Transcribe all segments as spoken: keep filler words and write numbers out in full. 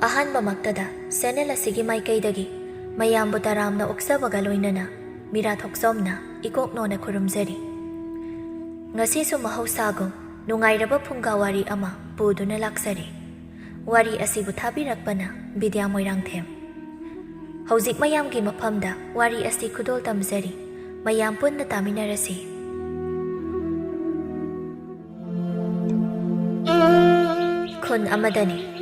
ꯑꯍꯥꯟꯕꯃꯛꯇꯗ channel ꯑꯁꯤꯒꯤ ꯃꯥꯏꯀꯩꯗꯒꯤ ꯃꯌꯥꯝꯕꯨ ꯇꯔꯥꯝꯅ ꯑꯣꯛꯆꯕꯒ ꯂꯣꯏꯅꯅ ꯃꯤꯔꯥ ꯊꯣꯛꯆꯣꯝꯅ ꯏꯀꯣꯛ ꯅꯣꯟꯅ ꯈꯨꯔꯨꯝꯖꯔꯤ꯫ ꯉꯁꯤꯁꯨ ꯃꯍꯧꯁꯥꯒꯨꯝ ꯅꯨꯡꯉꯥꯏꯔꯕ ꯐꯨꯡꯒꯥ ꯋꯥꯔꯤ ꯑꯃ ꯄꯨꯗꯨꯅ ꯂꯥꯛꯆꯔꯤ꯫ ꯋꯥꯔꯤ ꯑꯁꯤꯕꯨ ꯊꯥꯕꯤꯔꯛꯄꯅ ꯕꯤꯗ꯭ꯌꯥ ꯃꯣꯏꯔꯥꯡꯊꯦꯝ꯫ ꯍꯧꯖꯤꯛ ꯃꯌꯥꯝꯒꯤ ꯃꯐꯝꯗ ꯋꯥꯔꯤ ꯑꯁꯤ ꯈꯨꯗꯣꯜ ꯇꯝꯖꯔꯤ꯫ ꯃꯌꯥꯝ ꯄꯨꯟꯅ ꯇꯥꯃꯤꯟꯅꯔꯁꯤ꯫ ꯈꯨꯟ ꯑꯃꯗꯅꯤ꯫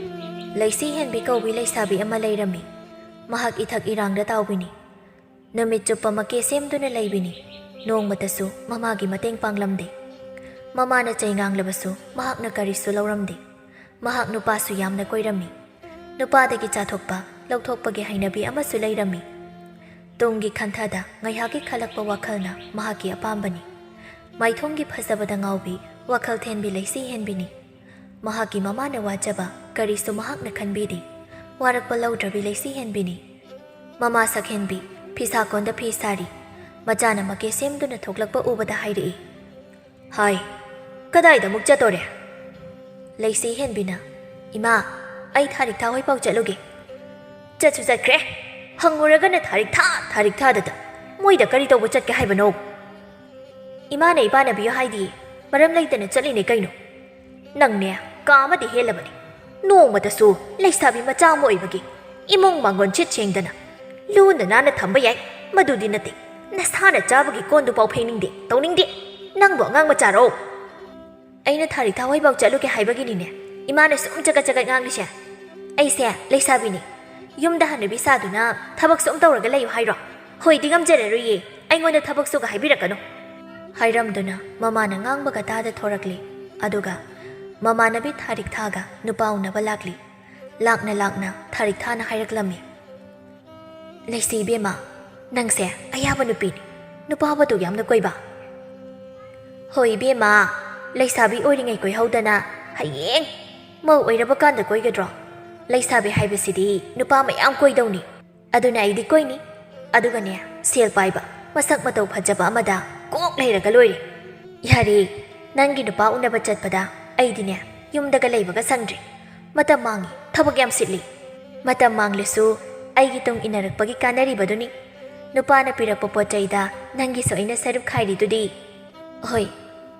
ꯂꯩꯁꯤ ꯍꯦꯟꯕꯤ ꯀꯧꯕꯤ ꯂꯩꯁꯥꯕꯤ ꯑꯃ ꯂꯩꯔꯝꯃꯤ꯫ ꯃꯍꯥꯛ ꯏꯊꯛ ꯏꯔꯥꯡꯗ ꯇꯥꯎꯕꯤꯅꯤ꯫ ꯅꯨꯃꯤꯠ ꯆꯨꯞꯄ ꯃꯀꯦ ꯁꯦꯝꯗꯨꯅ ꯂꯩꯕꯤꯅꯤ꯫ ꯅꯣꯡꯃꯇꯁꯨ ꯃꯃꯥꯒꯤ ꯃꯇꯦꯡ ꯄꯥꯡꯂꯝꯗꯦ꯫ ꯃꯃꯥꯅ ꯆꯩ ꯉꯥꯡꯂꯕꯁꯨ ꯃꯍꯥꯛꯅ ꯀꯔꯤꯁꯨ ꯂꯧꯔꯝꯗꯦ꯫ ꯃꯍꯥꯛ ꯅꯨꯄꯥꯁꯨ ꯌꯥꯝꯅ ꯀꯣꯏꯔꯝꯃꯤ꯫ ꯅꯨꯄꯥꯗꯒꯤ ꯆꯥꯊꯣꯛꯄ, ꯂꯧꯊꯣꯛꯄꯒꯤ ꯍꯩꯅꯕꯤ ꯑꯃꯁꯨ ꯂꯩꯔꯝꯃꯤ꯫ ꯇꯨꯡꯒꯤ ꯈꯟꯊꯗ ꯉꯥꯏꯍꯥꯛꯀꯤ ꯈꯜꯂꯛꯄ ꯋꯥꯈꯜꯅ ꯃꯍꯥꯛꯀꯤ ꯑꯄꯥꯝꯕꯅꯤ꯫ ꯃꯥꯏꯊꯣꯡꯒꯤ ꯐꯖꯕꯗ ꯉꯥꯎꯕꯤ, ꯋꯥꯈꯜ ꯊꯦꯟꯕꯤ ꯂꯩꯁꯤ ꯍꯦꯟꯕꯤꯅꯤ꯫ ꯃꯍꯥꯛꯀꯤ ꯃꯃꯥꯅ ꯋꯥꯖꯕ ꯀꯔꯤꯁꯨ ꯃꯍꯥꯛꯅ ꯈꯟꯕꯤꯗꯦ꯫ ꯋꯥꯔꯛꯄ ꯂꯧꯗ꯭ꯔꯕꯤ ꯂꯩꯁꯤ ꯍꯦꯟꯕꯤꯅꯤ꯫ ꯃꯃꯥ ꯁꯛꯍꯦꯟꯕꯤ ꯐꯤꯁꯥꯀꯣꯟꯗ ꯐꯤ ꯁꯥꯔꯤ꯫ ꯃꯆꯥꯅ ꯃꯀꯦ ꯁꯦꯝꯗꯨꯅ ꯊꯣꯛꯂꯛꯄ ꯎꯕꯗ ꯍꯥꯏꯔꯛꯏ꯫ "ꯍꯥꯏ, ꯀꯗꯥꯏꯗ ꯑꯃꯨꯛ ꯆꯠꯇꯣꯔꯦ?" ꯂꯩꯁꯤ ꯍꯦꯟꯕꯤꯅ, "ꯏꯃꯥ, ꯑꯩ ꯊꯥꯔꯤꯛ ꯊꯥ ꯍꯣꯏ ꯄꯥꯎ ꯆꯠꯂꯨꯒꯦ꯫" "ꯆꯠꯁꯨ ꯆꯠꯈ꯭ꯔꯦ, ꯍꯪꯉꯨꯔꯒꯅ ꯊꯥꯔꯤꯛ ꯊꯥ, ꯊꯥꯔꯤꯛ ꯊꯥꯗꯗ꯫ ꯃꯣꯏꯗ ꯀꯔꯤ ꯇꯧꯕ ꯆꯠꯀꯦ ꯍꯥꯏꯕꯅꯣ?" "ꯏꯃꯥꯅ ꯏꯄꯥꯅꯕꯤꯌꯨ ꯍꯥꯏꯗꯤ ꯃꯔꯝ ꯂꯩꯇꯅ ꯆꯠꯂꯤꯅꯦ ꯀꯩꯅꯣ?" "ꯅꯪꯅꯦ ꯀꯥ ꯑꯃꯗꯤ ꯍꯦꯜꯂꯕꯅꯤ꯫ ꯅꯣꯡꯃꯇꯁꯨ ꯂꯩꯁꯥꯕꯤ ꯃꯆꯥ ꯑꯃ ꯑꯣꯏꯕꯒꯤ ꯏꯃꯨꯡ ꯃꯥꯡꯒꯣꯟ ꯁꯤꯠ ꯁꯦꯡꯗꯅ ꯂꯨꯅ ꯅꯥꯟꯅ ꯊꯝꯕ ꯌꯥꯏ, ꯃꯗꯨꯗꯤ ꯅꯠꯇꯦ꯫ ꯅꯁꯥꯅ ꯆꯥꯕꯒꯤ ꯀꯣꯟꯗꯨꯐꯥꯎ ꯐꯦꯡꯅꯤꯡꯗꯦ, ꯇꯧꯅꯤꯡꯗꯦ꯫ ꯅꯪꯕꯨ ꯑꯉꯥꯡ ꯃꯆꯥꯔꯣ?" "ꯑꯩꯅ ꯊꯥꯔꯤꯛ ꯊꯥ ꯍꯣꯏꯐꯥꯎ ꯆꯠꯂꯨꯒꯦ ꯍꯥꯏꯕꯒꯤꯅꯤꯅꯦ ꯏꯃꯥꯅ ꯁꯨꯝ ꯆꯒꯠ ꯆꯒꯠ ꯉꯥꯡꯂꯤꯁꯦ꯫ ꯑꯩꯁꯦ ꯂꯩꯁꯥꯕꯤꯅꯤ, ꯌꯨꯝꯗ ꯍꯟꯅꯨꯕꯤ ꯁꯥꯗꯨꯅ ꯊꯕꯛ ꯁꯨꯝ ꯇꯧꯔꯒ ꯂꯩꯌꯨ ꯍꯥꯏꯔꯣ? ꯍꯣꯏꯗꯤ ꯉꯝꯖꯔꯔꯣꯏꯌꯦ, ꯑꯩꯉꯣꯟꯗ ꯊꯕꯛ ꯁꯨꯒ ꯍꯥꯏꯕꯤꯔꯛꯀꯅꯨ," ꯍꯥꯏꯔꯝꯗꯨꯅ ꯃꯃꯥꯅ ꯉꯥꯡꯕꯒ ꯇꯥꯗ ꯊꯣꯔꯛꯂꯤ꯫ ꯑꯗꯨꯒ ꯃꯃꯥꯟꯅꯕꯤ ꯊꯥꯔꯤꯛ ꯊꯥꯒ ꯅꯨꯄꯥ ꯎꯅꯕ ꯂꯥꯛꯂꯤ꯫ ꯂꯥꯛꯅ ꯂꯥꯛꯅ ꯊꯥꯔꯤꯛ ꯊꯥꯅ ꯍꯥꯏꯔꯛꯂꯝꯃꯤ꯫ "ꯂꯩꯁꯤ ꯏꯕꯦꯝꯃ, ꯅꯪꯁꯦ ꯑꯌꯥꯕ ꯅꯨꯄꯤꯅꯤ, ꯅꯨꯄꯥꯕꯨ ꯌꯥꯝꯅ ꯀꯣꯏꯕ?" "ꯍꯣꯏ ꯏꯕꯦꯝꯃ, ꯂꯩꯁꯥꯕꯤ ꯑꯣꯏꯔꯤꯉꯩ ꯀꯣꯏꯍꯧꯗꯅ ꯍꯌꯦꯡ ꯃꯧ ꯑꯣꯏꯔꯕ ꯀꯥꯟꯗ ꯀꯣꯏꯒꯗ꯭ꯔꯣ? ꯂꯩꯁꯥꯕꯤ ꯍꯥꯏꯕꯁꯤꯗꯤ ꯅꯨꯄꯥ ꯃꯌꯥꯝ ꯀꯣꯏꯗꯧꯅꯤ꯫ ꯑꯗꯨꯅ ꯑꯩꯗꯤ ꯀꯣꯏꯅꯤ꯫ ꯑꯗꯨꯒꯅꯦ, ꯁꯦꯜ ꯄꯥꯏꯕ, ꯃꯁꯛ ꯃꯇꯧ ꯐꯖꯕ ꯑꯃꯗ ꯀꯣꯛ ꯂꯩꯔꯒ ꯂꯣꯏꯔꯦ꯫ ꯌꯥꯔꯦ, ꯅꯪꯒꯤ ꯅꯨꯄꯥ ꯎꯅꯕ ꯆꯠꯄꯗ ꯑꯩꯗꯤꯅꯦ, ꯌꯨꯝꯗꯒ ꯂꯩꯕꯒ ꯁꯪꯗ꯭ꯔꯦ꯫ ꯃꯇꯝ ꯃꯥꯡꯉꯤ, ꯊꯕꯛ ꯌꯥꯝ ꯁꯤꯠꯂꯤ꯫ ꯃꯇꯝ ꯃꯥꯡꯂꯁꯨ ꯑꯩꯒꯤ ꯇꯨꯡ ꯏꯟꯅꯔꯛꯄꯒꯤ ꯀꯥꯟꯅꯔꯤꯕꯗꯨꯅꯤ꯫ ꯅꯨꯄꯥꯅ ꯄꯤꯔꯛꯄ ꯄꯣꯠ ꯆꯩꯗ ꯅꯪꯒꯤꯁꯨ ꯑꯩꯅ ꯁꯔꯨꯛ ꯈꯥꯏꯔꯤꯗꯨꯗꯤ꯫ ꯍꯣꯏ,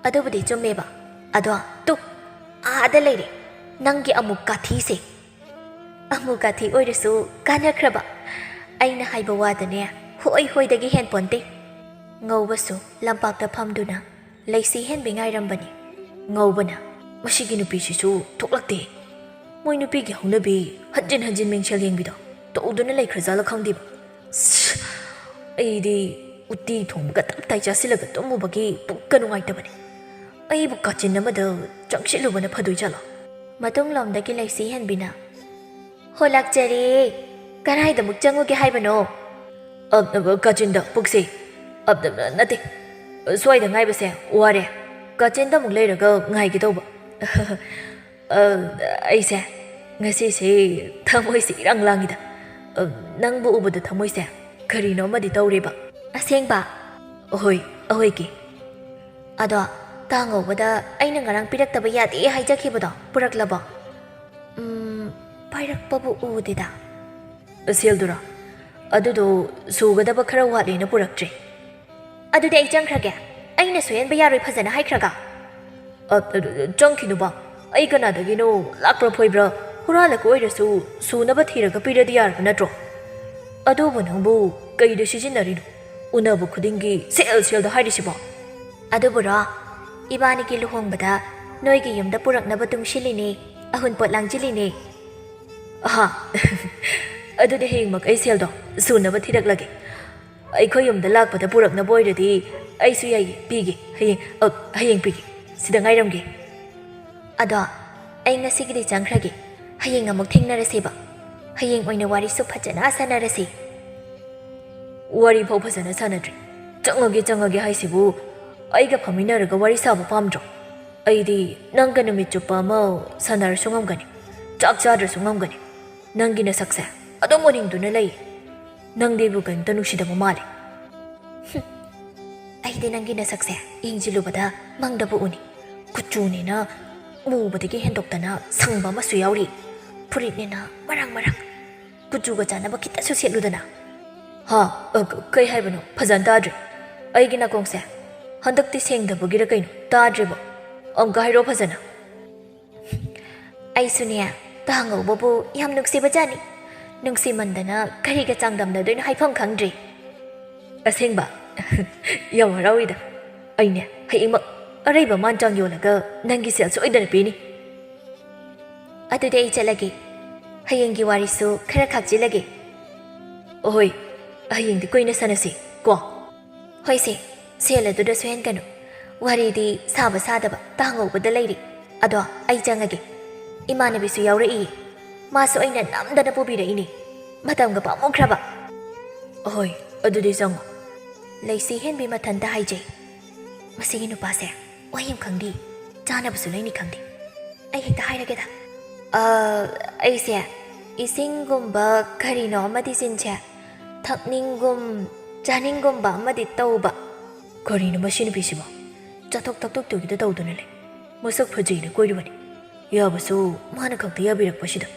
ꯑꯗꯨꯕꯨꯗꯤ ꯆꯨꯝꯃꯦꯕ꯫ ꯑꯗꯣ ꯇꯨ, ꯑꯥꯗ ꯂꯩꯔꯦ ꯅꯪꯒꯤ ꯑꯃꯨꯛ ꯀꯥꯊꯤꯁꯦ꯫ ꯑꯃꯨꯛ ꯀꯥꯊꯤ ꯑꯣꯏꯔꯁꯨ ꯀꯥꯟꯅꯈ꯭ꯔꯕ꯫ ꯑꯩꯅ ꯍꯥꯏꯕ ꯋꯥꯗꯅꯦ ꯍꯣꯏ ꯍꯣꯏꯗꯒꯤ ꯍꯦꯟꯄꯣꯟꯇꯦ꯫ ꯉꯧꯕꯁꯨ ꯂꯝꯄꯥꯛꯇ ꯐꯝꯗꯨꯅ ꯂꯩꯁꯤ ꯍꯦꯟꯕꯤ ꯉꯥꯏꯔꯝꯕꯅꯤ꯫ ꯉꯧꯕꯅ, "ꯃꯁꯤꯒꯤ ꯅꯨꯄꯤꯁꯤꯁꯨ ꯊꯣꯛꯂꯛꯇꯦ꯫ ꯃꯣꯏ ꯅꯨꯄꯤꯒꯤ ꯍꯧꯅꯕꯤ ꯍꯟꯖꯤꯟ ꯍꯟꯖꯤꯟ ꯃꯤꯡꯁꯦꯜ ꯌꯦꯡꯕꯤꯗꯣ ꯇꯧꯗꯨꯅ ꯂꯩꯈ꯭ꯔꯖꯥꯠꯂ ꯈꯪꯗꯦꯕ꯫ ꯁ, ꯑꯩꯗꯤ ꯎꯇꯤ ꯊꯣꯡꯕꯒ ꯇꯞ ꯇꯥꯏ ꯆꯥꯁꯤꯜꯂꯒ ꯇꯨꯝꯃꯨꯕꯒꯤ ꯄꯨꯛꯀ ꯅꯨꯡꯉꯥꯏꯇꯕꯅꯦ꯫ ꯑꯩꯕꯨ ꯀꯥꯆꯤꯟ ꯑꯃꯗ ꯆꯪꯁꯤꯜꯂꯨꯕꯅ ꯐꯗꯣꯏ ꯖꯥꯠꯂꯣ?" ꯃꯇꯨꯡꯂꯣꯝꯗꯒꯤ ꯂꯩꯁꯤ ꯍꯦꯟꯕꯤꯅ, "ꯍꯣ, ꯂꯥꯛꯆꯔꯦ꯫ ꯀꯔꯥꯏꯗ ꯑꯃꯨꯛ ꯆꯪꯉꯨꯒꯦ ꯍꯥꯏꯕꯅꯣ?" "ꯑ, ꯑ, ꯀꯥꯆꯤꯟꯗ ꯄꯨꯛꯁꯤ꯫ ꯑ, ꯑ, ꯅꯠꯇꯦ, ꯁ꯭ꯋꯥꯏꯗ ꯉꯥꯏꯕꯁꯦ ꯋꯥꯔꯦ꯫ ꯀꯥꯆꯤꯟꯗ ꯑꯃꯨꯛ ꯂꯩꯔꯒ ꯉꯥꯏꯒꯦ ꯇꯧꯕ꯫" "ꯑ, ꯑꯩꯁꯦ ꯉꯁꯤꯁꯦ ꯊꯃꯣꯏꯁꯦ ꯏꯔꯥꯡ ꯂꯥꯡꯉꯤꯗ꯫ ꯑ, ꯅꯪꯕꯨ ꯎꯕꯗ ꯊꯃꯣꯏꯁꯦ ꯀꯔꯤꯅꯣ ꯑꯃꯗꯤ ꯇꯧꯔꯦꯕ꯫" "ꯑꯁꯦꯡꯕ?" "ꯍꯣꯏ, ꯑꯍꯣꯏꯒꯤ꯫" "ꯑꯗꯣ ꯇꯥ ꯉꯧꯕꯗ ꯑꯩꯅ ꯉꯔꯥꯡ ꯄꯤꯔꯛꯇꯕ ꯌꯥꯗꯦ ꯍꯥꯏꯖꯈꯤꯕꯗꯣ ꯄꯨꯔꯛꯂꯕꯣ?" "ꯎꯝ, ꯄꯥꯏꯔꯛꯄꯕꯨ ꯎꯗꯦꯗ꯫" "ꯁꯦꯜꯗꯨꯔꯣ? ꯑꯗꯨꯗꯣ ꯁꯨꯒꯗꯕ ꯈꯔ ꯋꯥꯠꯂꯦꯅ ꯄꯨꯔꯛꯇ꯭ꯔꯦ꯫" "ꯑꯗꯨꯗꯤ ꯑꯩ ꯆꯪꯈ꯭ꯔꯒꯦ꯫ ꯑꯩꯅ ꯁꯣꯏꯍꯟꯕ ꯌꯥꯔꯣꯏ ꯐꯖꯅ ꯍꯥꯏꯈ꯭ꯔꯒ꯫" "ꯑ, ꯑ, ꯆꯪꯈꯤꯅꯨꯕ꯫ ꯑꯩ ꯀꯅꯥꯗꯒꯤꯅꯣ ꯂꯥꯛꯄ꯭ꯔꯥ ꯐꯣꯏꯕ꯭ꯔꯥ ꯍꯨꯔꯥꯜꯂꯒ ꯑꯣꯏꯔꯁꯨ ꯁꯨꯅꯕ ꯊꯤꯔꯒ ꯄꯤꯔꯗꯤ ꯌꯥꯔꯕ ꯅꯠꯇ꯭ꯔꯣ? ꯑꯗꯨꯕꯨ ꯅꯪꯕꯨ ꯀꯩꯗ ꯁꯤꯖꯤꯟꯅꯔꯤꯅꯣ? ꯎꯅꯕ ꯈꯨꯗꯤꯡꯒꯤ ꯁꯦꯜ ꯁꯦꯜꯗ ꯍꯥꯏꯔꯤꯁꯤꯕꯣ?" "ꯑꯗꯨꯕꯨꯔꯣ, ꯏꯕꯥꯅꯤꯒꯤ ꯂꯨꯍꯣꯡꯕꯗ ꯅꯣꯏꯒꯤ ꯌꯨꯝꯗ ꯄꯨꯔꯛꯅꯕ ꯇꯨꯡꯁꯤꯜꯂꯤꯅꯦ, ꯑꯍꯨꯟꯄꯣꯠ ꯂꯥꯡꯁꯤꯜꯂꯤꯅꯦ꯫" "ꯑꯍꯥ, ꯑꯗꯨꯗꯤ ꯍꯌꯦꯡꯃꯛ ꯑꯩ ꯁꯦꯜꯗꯣ ꯁꯨꯅꯕ ꯊꯤꯔꯛꯂꯒꯦ꯫ ꯑꯩꯈꯣꯏ ꯌꯨꯝꯗ ꯂꯥꯛꯄꯗ ꯄꯨꯔꯛꯅꯕ ꯑꯣꯏꯔꯗꯤ ꯑꯩꯁꯨ ꯌꯥꯏꯌꯦ, ꯄꯤꯒꯦ꯫ ꯍꯌꯦꯡ, ꯑ, ꯍꯌꯦꯡ ꯄꯤꯒꯦ꯫ ꯁꯤꯗ ꯉꯥꯏꯔꯝꯒꯦ꯫" "ꯑꯗꯣ ꯑꯩ ꯉꯁꯤꯒꯤꯗꯤ ꯆꯪꯈ꯭ꯔꯒꯦ꯫ ꯍꯌꯦꯡ ꯑꯃꯨꯛ ꯊꯦꯡꯅꯔꯁꯦꯕ꯫ ꯍꯌꯦꯡ ꯑꯣꯏꯅ ꯋꯥꯔꯤꯁꯨ ꯐꯖꯅ ꯁꯥꯟꯅꯔꯁꯤ꯫" "ꯋꯥꯔꯤ ꯐꯥꯎ ꯐꯖꯅ ꯁꯥꯟꯅꯗ꯭ꯔꯤ꯫ ꯆꯪꯉꯒꯦ, ꯆꯪꯉꯒꯦ ꯍꯥꯏꯁꯤꯕꯨ ꯑꯩꯒ ꯐꯝꯃꯤꯟꯅꯔꯒ ꯋꯥꯔꯤ ꯁꯥꯕ ꯄꯥꯝꯗ꯭ꯔꯣ? ꯑꯩꯗꯤ ꯅꯪꯒ ꯅꯨꯃꯤꯠ ꯆꯨꯞꯄ ꯑꯃ ꯁꯥꯟꯅꯔꯁꯨ ꯉꯝꯒꯅꯤ, ꯆꯥꯛ ꯆꯥꯗ꯭ꯔꯁꯨ ꯉꯝꯒꯅꯤ꯫ ꯅꯪꯒꯤ ꯅꯁꯛꯁꯦ ꯑꯗꯨꯝ ꯎꯅꯤꯡꯗꯨꯅ ꯂꯩ꯫ ꯅꯪꯗꯤ ꯑꯩꯕꯨ ꯀꯔꯤꯝꯇ ꯅꯨꯡꯁꯤꯗꯕ ꯃꯥꯜꯂꯦ꯫" "ꯍꯨꯝ, ꯑꯩꯗꯤ ꯅꯪꯒꯤ ꯅꯁꯛꯁꯦ ꯌꯦꯡꯁꯤꯜꯂꯨꯕꯗ ꯃꯪꯗꯕꯨ ꯎꯅꯤ꯫ ꯀꯨꯆꯨꯅꯦꯅ ꯃꯨꯕꯗꯒꯤ ꯍꯦꯟꯗꯣꯛꯇꯅ ꯁꯪꯕ ꯑꯃꯁꯨ ꯌꯥꯎꯔꯤ꯫ ꯐꯨꯔꯤꯠꯅꯦꯅ ꯃꯔꯥꯡ ꯃꯔꯥꯡ꯫ ꯀꯨꯆꯨꯒ ꯆꯥꯟꯅꯕ ꯈꯤꯇꯁꯨ ꯁꯦꯠꯂꯨꯗꯅ꯫ ꯍꯥ? ꯑ, ꯀ-, ꯀꯩ ꯍꯥꯏꯕꯅꯣ? ꯐꯖꯅ ꯇꯥꯗ꯭ꯔꯦ꯫ ꯑꯩꯒꯤ ꯅꯥꯀꯣꯡꯁꯦ ꯍꯟꯗꯛꯇꯤ ꯁꯦꯡꯗꯕꯒꯤꯔ ꯀꯩꯅꯣ ꯇꯥꯗ꯭ꯔꯤꯕꯣ? ꯑꯃꯨꯛꯀ ꯍꯥꯏꯔꯛꯑꯣ ꯐꯖꯅ꯫ ꯑꯩꯁꯨꯅꯦ, ꯇꯥ ꯉꯧꯕꯕꯨ ꯌꯥꯝ ꯅꯨꯡꯁꯤꯕꯖꯥꯠꯅꯤ꯫ ꯅꯨꯡꯁꯤꯃꯟꯗꯅ ꯀꯔꯤꯒ ꯆꯥꯡꯗꯝꯅꯗꯣꯏꯅꯣ ꯍꯥꯏꯐꯝ ꯈꯪꯗ꯭ꯔꯦ꯫ ꯑꯁꯦꯡꯕ? ꯌꯥꯝ ꯍꯔꯥꯎꯏꯗ꯫ ꯑꯩꯅꯦ, ꯍꯌꯦꯡꯃꯛ ꯑꯔꯩꯕ ꯃꯥꯟ ꯆꯥꯡ ꯌꯣꯜꯂꯒ ꯅꯪꯒꯤ ꯁꯦꯜ ꯁꯣꯏꯗꯅ ꯄꯤꯅꯤ꯫ ꯑꯗꯨꯗꯤ ꯑꯩ ꯆꯠꯂꯒꯦ꯫ ꯍꯌꯦꯡꯒꯤ ꯋꯥꯔꯤꯁꯨ ꯈꯔ ꯈꯥꯛꯆꯤꯜꯂꯒꯦ꯫ ꯑꯍꯣꯏ, ꯍꯌꯦꯡꯗꯤ ꯀꯨꯏꯅ ꯁꯥꯟꯅꯁꯤ ꯀꯣ꯫ ꯍꯣꯏꯁꯦ, ꯁꯦꯜ ꯑꯗꯨꯗ ꯁꯣꯏꯍꯟꯒꯅꯨ꯫ ꯋꯥꯔꯤꯗꯤ ꯁꯥꯕ ꯁꯥꯗꯕ ꯇꯥ ꯉꯧꯕꯗ ꯂꯩꯔꯤ꯫ ꯑꯗꯣ ꯑꯩ ꯆꯪꯉꯒꯦ꯫ ꯏꯃꯥꯟꯅꯕꯤꯁꯨ ꯌꯥꯎꯔꯛꯏꯌꯦ꯫ ꯃꯥꯁꯨ ꯑꯩꯅ ꯅꯝꯗꯅ ꯄꯨꯕꯤꯔꯛꯏꯅꯦ꯫ ꯃꯇꯝꯒ ꯄꯥꯝꯃꯨꯈ꯭ꯔꯕ꯫ ꯑꯍꯣꯏ, ꯑꯗꯨꯗꯤ ꯆꯪꯉꯣ꯫ ꯂꯩꯁꯤ ꯍꯦꯟꯕꯤ ꯃꯊꯟꯇ ꯍꯥꯏꯖꯩ꯫ ꯃꯁꯤꯒꯤ ꯅꯨꯄꯥꯁꯦ ꯋꯥ ꯌꯥꯝ ꯈꯪꯗꯦ, ꯆꯥꯅꯕꯁꯨ ꯂꯩꯅꯤ ꯈꯪꯗꯦ꯫ ꯑꯩ ꯍꯦꯛꯇ ꯍꯥꯏꯔꯒꯦꯗ꯫ ꯑ, ꯑꯩꯁꯦ ꯏꯁꯤꯡꯒꯨꯝꯕ ꯀꯔꯤꯅꯣ ꯑꯃꯗꯤ ꯆꯤꯟꯁꯦ ꯊꯛꯅꯤꯡꯒꯨꯝ ꯆꯥꯅꯤꯡꯒꯨꯝꯕ ꯑꯃꯗꯤ ꯇꯧꯕ꯫ ꯀꯔꯤꯅꯣ ꯃꯁꯤ ꯅꯨꯄꯤꯁꯤꯕꯣ? ꯆꯥꯊꯣꯛ ꯊꯛꯇꯣꯛ ꯇꯧꯒꯦꯗ ꯇꯧꯗꯨꯅ ꯂꯩ꯫ ꯃꯁꯛ ꯐꯖꯩꯅ ꯀꯣꯏꯔꯨꯕꯅꯤ꯫ ꯌꯥꯕꯁꯨ ꯃꯥꯅ ꯈꯛꯇ ꯌꯥꯕꯤꯔꯛꯄꯁꯤꯗ꯫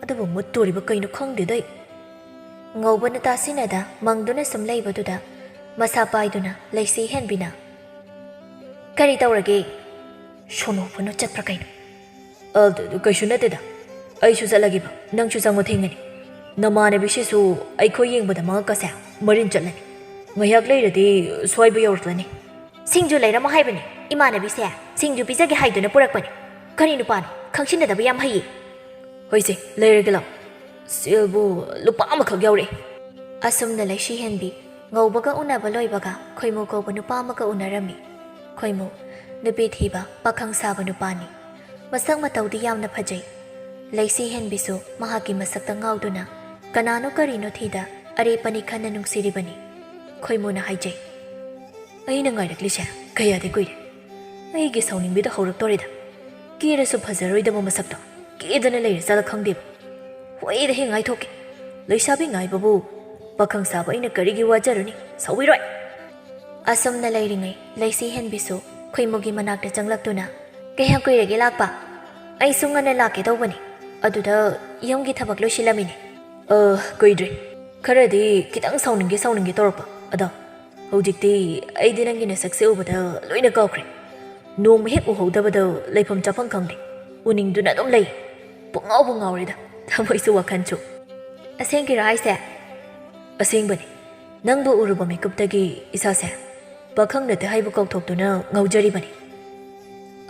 ꯑꯗꯨꯕꯨ ꯃꯨꯠꯇꯣꯔꯤꯕ ꯀꯩꯅꯣ ꯈꯪꯗꯦꯗ ꯑꯩ꯫ ꯉꯧꯕꯅ ꯇꯥꯁꯤꯟꯅꯗ ꯃꯪꯗꯨꯅ ꯁꯨꯝ ꯂꯩꯕꯗꯨꯗ ꯃꯁꯥ ꯄꯥꯏꯗꯨꯅ ꯂꯩꯁꯤ ꯍꯦꯟꯕꯤꯅ, "ꯀꯔꯤ ꯇꯧꯔꯒꯦ? ꯁꯣꯅꯣ ꯐꯨꯅꯣ ꯆꯠꯄ꯭ꯔꯥ ꯀꯩꯅꯣ?" "ꯑꯗꯨ, ꯀꯩꯁꯨ ꯅꯠꯇꯦꯗ꯫ ꯑꯩꯁꯨ ꯆꯠꯂꯒꯦꯕ, ꯅꯪꯁꯨ ꯆꯪꯉꯣ, ꯊꯦꯡꯉꯅꯤ꯫ ꯅꯃꯥꯟꯅꯕꯤꯁꯤꯁꯨ ꯑꯩꯈꯣꯏ ꯌꯦꯡꯕꯗ ꯃꯉꯛꯀꯁꯦ ꯃꯔꯤꯟ ꯆꯠꯂꯅꯤ꯫ ꯉꯥꯏꯍꯥꯛ ꯂꯩꯔꯗꯤ ꯁ꯭ꯋꯥꯏꯕ ꯌꯧꯔꯛꯂꯅꯤ꯫" "ꯁꯤꯡꯖꯨ ꯂꯩꯔꯝꯃꯣ ꯍꯥꯏꯕꯅꯤ ꯏꯃꯥꯟꯅꯕꯤꯁꯦ꯫ ꯁꯤꯡꯖꯨ ꯄꯤꯖꯒꯦ ꯍꯥꯏꯗꯨꯅ ꯄꯨꯔꯛꯄꯅꯤ꯫ ꯀꯔꯤ ꯅꯨꯄꯥꯅꯣ? ꯈꯪꯁꯤꯟꯅꯗꯕ ꯌꯥꯝ ꯍꯩꯌꯦ꯫" "ꯍꯣꯏꯁꯦ, ꯂꯩꯔꯒꯦ ꯂꯥꯎ꯫ ꯁꯦꯜꯕꯨ ꯂꯨꯄꯥ ꯑꯃꯈꯛ ꯌꯥꯎꯔꯛꯑꯦ꯫" ꯑꯁꯨꯝꯅ ꯂꯩꯁꯤ ꯍꯦꯟꯕꯤ ꯉꯧꯕꯒ ꯎꯅꯕ ꯂꯣꯏꯕꯒ ꯈꯣꯏꯃꯨ ꯀꯧꯕ ꯅꯨꯄꯥ ꯑꯃꯒ ꯎꯅꯔꯝꯃꯤ꯫ ꯈꯣꯏꯃꯨ ꯅꯨꯄꯤ ꯊꯤꯕ ꯄꯥꯈꯪ ꯁꯥꯕ ꯅꯨꯄꯥꯅꯤ꯫ ꯃꯁꯛ ꯃꯇꯧꯗꯤ ꯌꯥꯝꯅ ꯐꯖꯩ꯫ ꯂꯩꯁꯤ ꯍꯦꯟꯕꯤꯁꯨ ꯃꯍꯥꯛꯀꯤ ꯃꯁꯛꯇ ꯉꯥꯎꯗꯨꯅ ꯀꯅꯥꯅꯣ ꯀꯔꯤꯅꯣ ꯊꯤꯗ ꯑꯔꯦꯞꯄꯅꯤ ꯈꯟꯅ ꯅꯨꯡꯁꯤꯔꯤꯕꯅꯤ꯫ ꯈꯣꯏꯃꯨꯅ ꯍꯥꯏꯖꯩ, "ꯑꯩꯅ ꯉꯥꯏꯔꯛꯂꯤꯁꯦ ꯀꯌꯥꯗꯤ ꯀꯨꯏꯔꯦ꯫ ꯑꯩꯒꯤ ꯁꯥꯎꯅꯤꯡꯕꯤꯗ ꯍꯧꯔꯛꯇꯣꯔꯦꯗ꯫ ꯀꯦꯔꯁꯨ ꯐꯖꯔꯣꯏꯗꯕ ꯃꯁꯛꯇꯣ ꯀꯦꯗꯅ ꯂꯩꯔ ꯆꯠꯂ ꯈꯪꯗꯦꯕ꯫ ꯍꯣꯏꯗ ꯍꯦꯛ ꯉꯥꯏꯊꯣꯛꯀꯦ꯫ ꯂꯩꯁꯥꯕꯤ ꯉꯥꯏꯕꯕꯨ ꯄꯥꯈꯪ ꯁꯥꯕ ꯑꯩꯅ ꯀꯔꯤꯒꯤ ꯋꯥꯖꯔꯨꯅꯤ? ꯁꯥꯎꯕꯤꯔꯣꯏ꯫" ꯑꯁꯨꯝꯅ ꯂꯩꯔꯤꯉꯩ ꯂꯩꯁꯤ ꯍꯦꯟꯕꯤꯁꯨ ꯈꯣꯏꯃꯨꯒꯤ ꯃꯅꯥꯛꯇ ꯆꯪꯂꯛꯇꯨꯅ, "ꯀꯌꯥꯝ ꯀꯨꯏꯔꯒꯦ ꯂꯥꯛꯄ? ꯑꯩꯁꯨ ꯉꯟꯅ ꯂꯥꯛꯀꯦ ꯇꯧꯕꯅꯤ꯫" ꯑꯗꯨꯗ ꯌꯨꯝꯒꯤ ꯊꯕꯛ ꯂꯣꯏꯁꯤꯜꯂꯝꯃꯤꯅꯦ꯫ ꯑ, ꯀꯨꯏꯗ꯭ꯔꯤ꯫ ꯈꯔꯗꯤ ꯈꯤꯇꯪ ꯁꯥꯎꯅꯤꯡꯒꯦ ꯁꯥꯎꯅꯤꯡꯒꯦ ꯇꯧꯔꯛꯄ꯫ ꯑꯗꯣ ꯍꯧꯖꯤꯛꯇꯤ ꯑꯩꯗꯤ ꯅꯪꯒꯤ ꯅꯁꯛꯁꯦ ꯎꯕꯗ ꯂꯣꯏꯅ ꯀꯥꯎꯈ꯭ꯔꯦ꯫ ꯅꯣꯡꯃ ꯍꯦꯛ ꯎꯍꯧꯗꯕꯗ ꯂꯩꯐꯝ ꯆꯥꯐꯝ ꯈꯪꯗꯦ꯫ ꯎꯅꯤꯡꯗꯨꯅ ꯑꯗꯨꯝ ꯂꯩ꯫ ꯄꯨꯡꯉꯥꯎꯕꯨ ꯉꯥꯎꯔꯦꯗ, ꯊꯃꯣꯏꯁꯨ ꯋꯥꯈꯜꯁꯨ꯫ ꯑꯁꯦꯡꯒꯤꯔꯣ ꯍꯥꯏꯁꯦ? ꯑꯁꯦꯡꯕꯅꯤ꯫ ꯅꯪꯕꯨ ꯎꯔꯨꯕ ꯃꯤꯀꯨꯞꯇꯒꯤ ꯏꯁꯥꯁꯦ ꯄꯥꯈꯪ ꯅꯠꯇꯦ ꯍꯥꯏꯕ ꯀꯥꯎꯊꯣꯛꯇꯨꯅ ꯉꯥꯎꯖꯔꯤꯕꯅꯤ꯫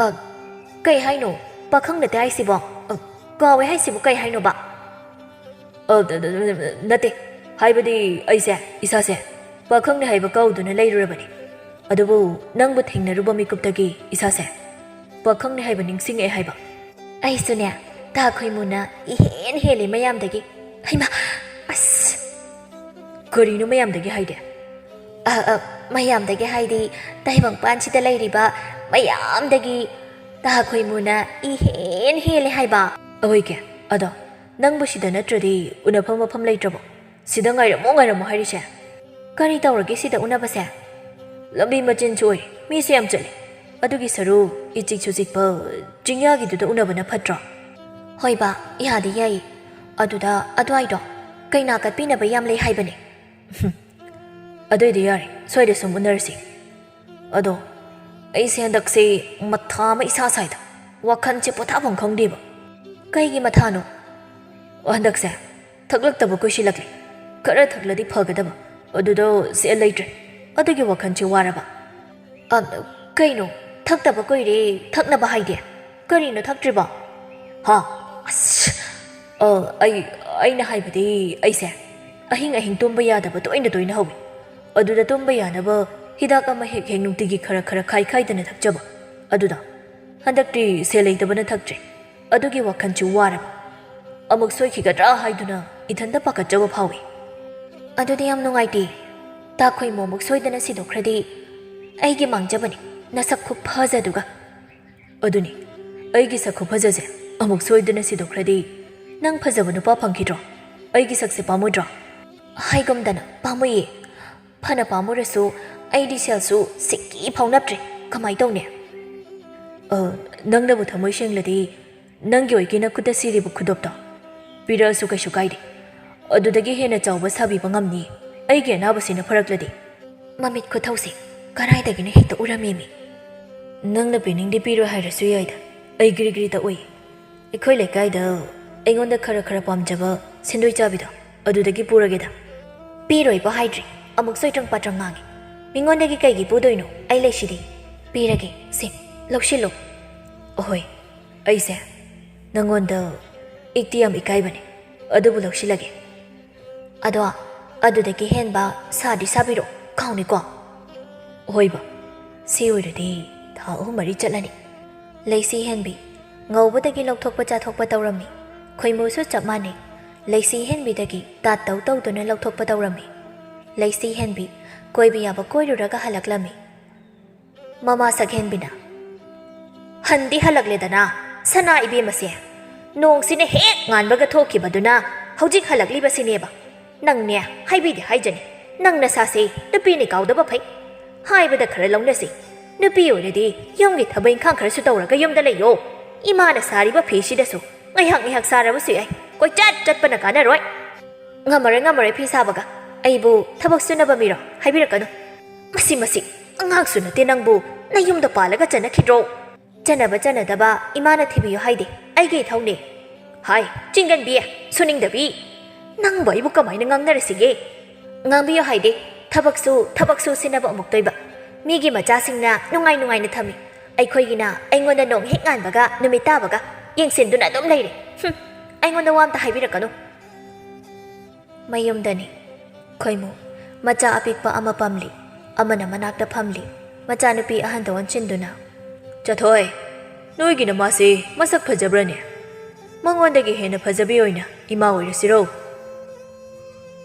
ꯑ, ꯀꯩ ꯍꯥꯏꯅꯣ? ꯄꯥꯈꯪ ꯅꯠꯇꯦ ꯍꯥꯏꯁꯤꯕꯣ? ꯑ, ꯀꯥꯎꯋꯦ ꯍꯥꯏꯁꯤꯕꯨ ꯀꯩ ꯍꯥꯏꯅꯣꯕ? ꯑ, ꯅꯠꯇꯦ, ꯍꯥꯏꯕꯗꯤ ꯑꯩꯁꯦ, ꯏꯁꯥꯁꯦ ꯄꯥꯈꯪꯅꯤ ꯍꯥꯏꯕ ꯀꯥꯎꯗꯨꯅ ꯂꯩꯔꯨꯔꯕꯅꯤ꯫ ꯑꯗꯨꯕꯨ ꯅꯪꯕꯨ ꯊꯦꯡꯅꯔꯨꯕ ꯃꯤꯀꯨꯞꯇꯒꯤ ꯏꯁꯥꯁꯦ ꯄꯥꯈꯪꯅꯤ ꯍꯥꯏꯕ ꯅꯤꯡꯁꯤꯡꯉꯛꯑꯦ ꯍꯥꯏꯕ꯫ ꯑꯩꯁꯨꯅꯦ, ꯇꯥ ꯈꯣꯏꯃꯨꯅ ꯏꯍꯦꯟ ꯍꯦꯜꯂꯤ ꯃꯌꯥꯝꯗꯒꯤ꯫ ꯍꯩꯃꯥ, ꯑꯁ! ꯀꯔꯤꯅꯣ ꯃꯌꯥꯝꯗꯒꯤ ꯍꯥꯏꯗꯤ? ꯑ, ꯑ, ꯃꯌꯥꯝꯗꯒꯤ ꯍꯥꯏꯗꯤ ꯇꯥꯏꯕꯪꯄꯥꯟꯁꯤꯗ ꯂꯩꯔꯤꯕ ꯃꯌꯥꯝꯗꯒꯤ ꯇꯥ ꯈꯣꯏꯃꯨꯅ ꯏꯍꯦꯟ ꯍꯦꯜꯂꯦ ꯍꯥꯏꯕ꯫ ꯑꯍꯣꯏꯒꯦ, ꯑꯗꯣ ꯅꯪꯕꯨ ꯁꯤꯗ ꯅꯠꯇ꯭ꯔꯗꯤ ꯎꯅꯐꯝ ꯃꯐꯝ ꯂꯩꯇ꯭ꯔꯕꯣ? ꯁꯤꯗ ꯉꯥꯏꯔꯝꯃꯣ, ꯉꯥꯏꯔꯝꯃꯣ ꯍꯥꯏꯔꯤꯁꯦ? ꯀꯔꯤ ꯇꯧꯔꯒꯦ ꯁꯤꯗ ꯎꯅꯕꯁꯦ? ꯂꯝꯕꯤ ꯃꯆꯤꯟꯁꯨ ꯑꯣꯏ, ꯃꯤꯁꯨ ꯌꯥꯝ ꯆꯠꯂꯤ꯫ ꯑꯗꯨꯒꯤ ꯁꯔꯨꯛ ꯏꯆꯤꯛꯁꯨ ꯆꯤꯛꯄ ꯆꯤꯡꯌꯥꯒꯤꯗꯨꯗ ꯎꯅꯕꯅ ꯐꯠꯇ꯭ꯔꯣ? ꯍꯣꯏ ꯕꯥ, ꯌꯥꯗꯤ ꯌꯥꯏ꯫ ꯑꯗꯨꯗ ꯑꯗꯨꯋꯥꯏꯗꯣ ꯀꯩꯅꯥ ꯀꯠꯄꯤꯅꯕ ꯌꯥꯝ ꯂꯩ ꯍꯥꯏꯕꯅꯦ꯫ ꯑꯗꯨꯏꯗꯤ ꯌꯥꯔꯦ, ꯁ꯭ꯋꯥꯏꯗ ꯁꯨꯝ ꯎꯅꯔꯁꯤ꯫ ꯑꯗꯣ ꯑꯩꯁꯦ ꯍꯟꯗꯛꯁꯦ ꯃꯊꯥ ꯑꯃ ꯏꯁꯥ ꯁꯥꯏꯗ, ꯋꯥꯈꯜꯁꯦ ꯄꯣꯊꯥꯐꯝ ꯈꯪꯗꯦꯕ꯫ ꯀꯩꯒꯤ ꯃꯊꯥꯅꯣ? ꯍꯟꯗꯛꯁꯦ ꯊꯛꯂꯛꯇꯕ ꯀꯨꯏꯁꯤꯜꯂꯛꯂꯦ꯫ ꯈꯔ ꯊꯛꯂꯗꯤ ꯐꯒꯗꯕ, ꯑꯗꯨꯗꯣ ꯁꯦꯜ ꯂꯩꯇ꯭ꯔꯦ꯫ ꯑꯗꯨꯒꯤ ꯋꯥꯈꯜꯁꯦ ꯋꯥꯔꯕ꯫ ꯑ, ꯀꯩꯅꯣ? ꯊꯛꯇꯕ ꯀꯨꯏꯔꯦ, ꯊꯛꯅꯕ ꯍꯥꯏꯗꯤ? ꯀꯔꯤꯅꯣ ꯊꯛꯇ꯭ꯔꯤꯕꯣ? ꯍꯥ? ꯑꯁ! ꯑ, ꯑꯩ, ꯑꯩꯅ ꯍꯥꯏꯕꯗꯤ ꯑꯩꯁꯦ ꯑꯍꯤꯡ ꯑꯍꯤꯡ ꯇꯨꯝꯕ ꯌꯥꯗꯕ ꯇꯣꯏꯅ ꯇꯣꯏꯅ ꯍꯧꯏ꯫ ꯑꯗꯨꯗ ꯇꯨꯝꯕ ꯌꯥꯅꯕ ꯍꯤꯗꯥꯛ ꯑꯃ ꯍꯦꯛ ꯍꯦꯛ ꯅꯨꯡꯇꯤꯒꯤ ꯈꯔ ꯈꯔ ꯈꯥꯏ ꯈꯥꯏꯗꯅ ꯊꯛꯆꯕ꯫ ꯑꯗꯨꯗ ꯍꯟꯗꯛꯇꯤ ꯁꯦꯜ ꯂꯩꯇꯕꯅ ꯊꯛꯇ꯭ꯔꯦ꯫ ꯑꯗꯨꯒꯤ ꯋꯥꯈꯜꯁꯨ ꯋꯥꯔꯕ꯫ ꯑꯃꯨꯛ ꯁꯣꯏꯈꯤꯒꯗ꯭ꯔꯥ ꯍꯥꯏꯗꯨꯅ ꯏꯊꯟꯇ ꯄꯥꯈꯠꯆꯕ ꯐꯥꯎꯏ꯫ ꯑꯗꯨꯗꯤ ꯌꯥꯝ ꯅꯨꯡꯉꯥꯏꯇꯦ꯫ ꯇꯥ ꯈꯣꯏꯃꯨ ꯑꯃꯨꯛ ꯁꯣꯏꯗꯅ ꯁꯤꯗꯣꯛꯈ꯭ꯔꯗꯤ ꯑꯩꯒꯤ ꯃꯥꯡꯖꯕꯅꯤ꯫ ꯅꯁꯛ ꯈꯨꯐꯖꯗꯨꯒ꯫ ꯑꯗꯨꯅꯤ, ꯑꯩꯒꯤ ꯁꯛ ꯈꯨꯐꯖꯁꯦ ꯑꯃꯨꯛ ꯁꯣꯏꯗꯅ ꯁꯤꯗꯣꯛꯈ꯭ꯔꯗꯤ ꯅꯪ ꯐꯖꯕ ꯅꯨꯄꯥ ꯐꯪꯈꯤꯗ꯭ꯔꯣ? ꯑꯩꯒꯤ ꯁꯛꯁꯦ ꯄꯥꯝꯃꯨꯗ꯭ꯔꯣ? ꯍꯥꯏꯒꯨꯝꯗꯅ ꯄꯥꯝꯃꯨꯏꯌꯦ꯫ ꯐꯅ ꯄꯥꯝꯃꯨꯔꯁꯨ ꯑꯩꯗꯤ ꯁꯦꯜꯁꯨ ꯁꯤꯀꯤ ꯐꯥꯎꯅꯞꯇ꯭ꯔꯦ꯫ ꯀꯃꯥꯏ ꯇꯧꯅꯤ? ꯑ, ꯅꯪꯅꯕꯨ ꯊꯃꯣꯏ ꯁꯦꯡꯂꯗꯤ "ꯅꯪꯒꯤ ꯑꯣꯏꯒꯦꯅ ꯈꯨꯠꯇ ꯁꯤꯔꯤꯕ ꯈꯨꯗꯣꯞꯇꯣ ꯄꯤꯔꯛꯑꯁꯨ ꯀꯩꯁꯨ ꯀꯥꯏꯗꯦ꯫ ꯑꯗꯨꯗꯒꯤ ꯍꯦꯟꯅ ꯆꯥꯎꯕ ꯁꯥꯕꯤꯕ ꯉꯝꯅꯤ꯫ ꯑꯩꯒꯤ ꯑꯅꯥꯕꯁꯤꯅ ꯐꯔꯛꯂꯗꯤ꯫" ꯃꯃꯤꯠ ꯈꯨꯊꯧꯁꯦ ꯀꯔꯥꯏꯗꯒꯤꯅꯣ ꯍꯦꯛꯇ ꯎꯔꯝꯃꯦꯃꯤ꯫ "ꯅꯪꯅ ꯄꯤꯅꯤꯡꯗꯦ ꯄꯤꯔꯣꯏ ꯍꯥꯏꯔꯁꯨ ꯌꯥꯏꯗ, ꯑꯩ ꯒꯤꯔꯤ ꯒꯤꯔꯤ ꯇꯛꯑꯣꯏ꯫ ꯑꯩꯈꯣꯏ ꯂꯩꯀꯥꯏꯗ ꯑꯩꯉꯣꯟꯗ ꯈꯔ ꯈꯔ ꯄꯥꯝꯖꯕ ꯁꯦꯟꯗꯣꯏ ꯆꯥꯕꯤꯗꯣ, ꯑꯗꯨꯗꯒꯤ ꯄꯨꯔꯒꯦꯗ꯫" "ꯄꯤꯔꯣꯏꯕ ꯍꯥꯏꯗ꯭ꯔꯤ, ꯑꯃꯨꯛ ꯆꯣꯏꯇ꯭ꯔꯪ ꯄꯥꯇ꯭ꯔꯪ ꯉꯥꯡꯉꯤ꯫ ꯃꯤꯉꯣꯟꯗꯒꯤ ꯀꯩꯒꯤ ꯄꯨꯗꯣꯏꯅꯣ? ꯑꯩ ꯂꯩꯁꯤꯗꯤ꯫ ꯄꯤꯔꯒꯦ, ꯁꯦ, ꯂꯧꯁꯤꯜꯂꯣ꯫" "ꯑꯍꯣꯏ, ꯑꯩꯁꯦ ꯅꯪꯉꯣꯟꯗ ꯏꯛꯇꯤ ꯌꯥꯝ ꯏꯀꯥꯏꯕꯅꯦ, ꯑꯗꯨꯕꯨ ꯂꯧꯁꯤꯜꯂꯒꯦ꯫ ꯑꯗꯣ ꯑꯗꯨꯗꯒꯤ ꯍꯦꯟꯕ ꯁꯥꯗꯤ ꯁꯥꯕꯤꯔꯣ, ꯀꯥꯎꯅꯤꯀꯣ꯫" "ꯍꯣꯏꯕ, ꯁꯤ ꯑꯣꯏꯔꯗꯤ ꯊꯥ ꯑꯍꯨꯝ ꯃꯔꯤ ꯆꯠꯂꯅꯤ꯫" ꯂꯩꯁꯤ ꯍꯦꯟꯕꯤ ꯉꯧꯕꯗꯒꯤ ꯂꯧꯊꯣꯛꯄ ꯆꯥꯊꯣꯛꯄ ꯇꯧꯔꯝꯃꯤ꯫ ꯈꯣꯏꯃꯨꯁꯨ ꯆꯞ ꯃꯥꯟꯅꯩ꯫ ꯂꯩꯁꯤ ꯍꯦꯟꯕꯤꯗꯒꯤ ꯇꯥꯠꯇꯧ ꯇꯧꯗꯨꯅ ꯂꯧꯊꯣꯛꯄ ꯇꯧꯔꯝꯃꯤ꯫ ꯂꯩꯁꯤ ꯍꯦꯟꯕꯤ ꯀꯣꯏꯕ ꯌꯥꯕ ꯀꯣꯏꯔꯨꯔꯒ ꯍꯜꯂꯛꯂꯝꯃꯤ꯫ ꯃꯃꯥ ꯁꯛꯍꯦꯟꯕꯤꯅ, "ꯍꯟꯗꯤ ꯍꯜꯂꯛꯂꯦꯗꯅ, ꯁꯅꯥ ꯏꯕꯦꯝꯃꯁꯦ꯫ ꯅꯣꯡꯁꯤꯅ ꯍꯦꯛ ꯉꯥꯟꯕꯒ ꯊꯣꯛꯈꯤꯕꯗꯨꯅ ꯍꯧꯖꯤꯛ ꯍꯜꯂꯛꯂꯤꯕꯁꯤꯅꯦꯕ꯫ ꯅꯪꯅꯦ, ꯍꯥꯏꯕꯤꯗꯤ ꯍꯥꯏꯖꯅꯤ, ꯅꯪ ꯅꯁꯥꯁꯦ ꯅꯨꯄꯤꯅꯤ ꯀꯥꯎꯗꯕ ꯐꯩ꯫ ꯍꯥꯏꯕꯗ ꯈꯔ ꯂꯧꯅꯁꯤ꯫ ꯅꯨꯄꯤ ꯑꯣꯏꯔꯗꯤ ꯌꯨꯝꯒꯤ ꯊꯕꯛ ꯏꯪꯈꯥꯡ ꯈꯔꯁꯨ ꯇꯧꯔꯒ ꯌꯨꯝꯗ ꯂꯩꯌꯣ꯫ ꯏꯃꯥꯅ ꯁꯥꯔꯤꯕ ꯐꯤꯁꯤꯗꯁꯨ ꯉꯥꯏꯍꯥꯛ ꯉꯥꯏꯍꯥꯛ ꯁꯥꯔꯕꯁꯨ ꯌꯥꯏ, ꯀꯣꯏꯆꯠ ꯆꯠꯄꯅ ꯀꯥꯟꯅꯔꯣꯏ꯫" "ꯉꯝꯃꯔꯣꯏ, ꯉꯝꯃꯔꯣꯏ ꯐꯤ ꯁꯥꯕꯒ꯫ ꯑꯩꯕꯨ ꯊꯕꯛ ꯁꯨꯅꯕ ꯃꯤꯔꯣ? ꯍꯥꯏꯕꯤꯔꯛꯀꯅꯨ꯫" "ꯃꯁꯤ, ꯃꯁꯤ ꯑꯉꯥꯡꯁꯨ ꯅꯠꯇꯦ, ꯅꯪꯕꯨ ꯅꯌꯨꯝꯗ ꯄꯥꯜꯂꯒ ꯆꯠꯅꯈꯤꯗ꯭ꯔꯣ?" "ꯆꯠꯅꯕ ꯆꯠꯅꯗꯕ ꯏꯃꯥꯅ ꯊꯤꯕꯤꯌꯨ ꯍꯥꯏꯗꯦ, ꯑꯩꯒꯤ ꯏꯊꯧꯅꯦ꯫" "ꯍꯥꯏ, ꯆꯤꯡꯒꯟꯕꯤ, ꯁꯨꯅꯤꯡꯗꯕꯤ꯫ ꯅꯪꯕꯨ ꯑꯩꯕꯨ ꯀꯃꯥꯏꯅ ꯉꯥꯡꯅꯔꯁꯤꯒꯦ?" "ꯉꯥꯡꯕꯤꯌꯨ ꯍꯥꯏꯗꯦ, ꯊꯕꯛꯁꯨ, ꯊꯕꯛꯁꯨ ꯁꯤꯟꯅꯕ ꯑꯃꯨꯛꯇꯣꯏꯕ꯫ ꯃꯤꯒꯤ ꯃꯆꯥꯁꯤꯡꯅ ꯅꯨꯡꯉꯥꯏ ꯅꯨꯡꯉꯥꯏꯅ ꯊꯝꯃꯤ꯫ ꯑꯩꯈꯣꯏꯒꯤꯅ ꯑꯩꯉꯣꯟꯗ ꯅꯣꯡ ꯍꯦꯛ ꯉꯥꯟꯕꯒ ꯅꯨꯃꯤꯠ ꯇꯥꯕꯒ ꯌꯦꯡꯁꯤꯟꯗꯨꯅ ꯑꯗꯨꯝ ꯂꯩꯔꯦ꯫ ꯍꯨꯝ, ꯑꯩꯉꯣꯟꯗ ꯋꯥ ꯑꯝꯇ ꯍꯥꯏꯕꯤꯔꯛꯀꯅꯨ꯫" ꯃꯌꯨꯝꯗꯅꯤ꯫ ꯈꯣꯏꯃꯨ ꯃꯆꯥ ꯑꯄꯤꯛꯄ ꯑꯃ ꯄꯝꯂꯤ, ꯑꯃꯅ ꯃꯅꯥꯛꯇ ꯐꯝꯂꯤ꯫ ꯃꯆꯥꯅꯨꯄꯤ ꯑꯍꯟꯗ ꯑꯣꯟꯁꯤꯟꯗꯨꯅ, "ꯆꯊꯣꯏ, ꯅꯣꯏꯒꯤ ꯅꯃꯥꯁꯤ ꯃꯁꯛ ꯐꯖꯕ꯭ꯔꯅꯦ? ꯃꯉꯣꯟꯗꯒꯤ ꯍꯦꯟꯅ ꯐꯖꯕꯤ ꯑꯣꯏꯅ ꯏꯃꯥ ꯑꯣꯏꯔꯁꯤꯔꯣ?"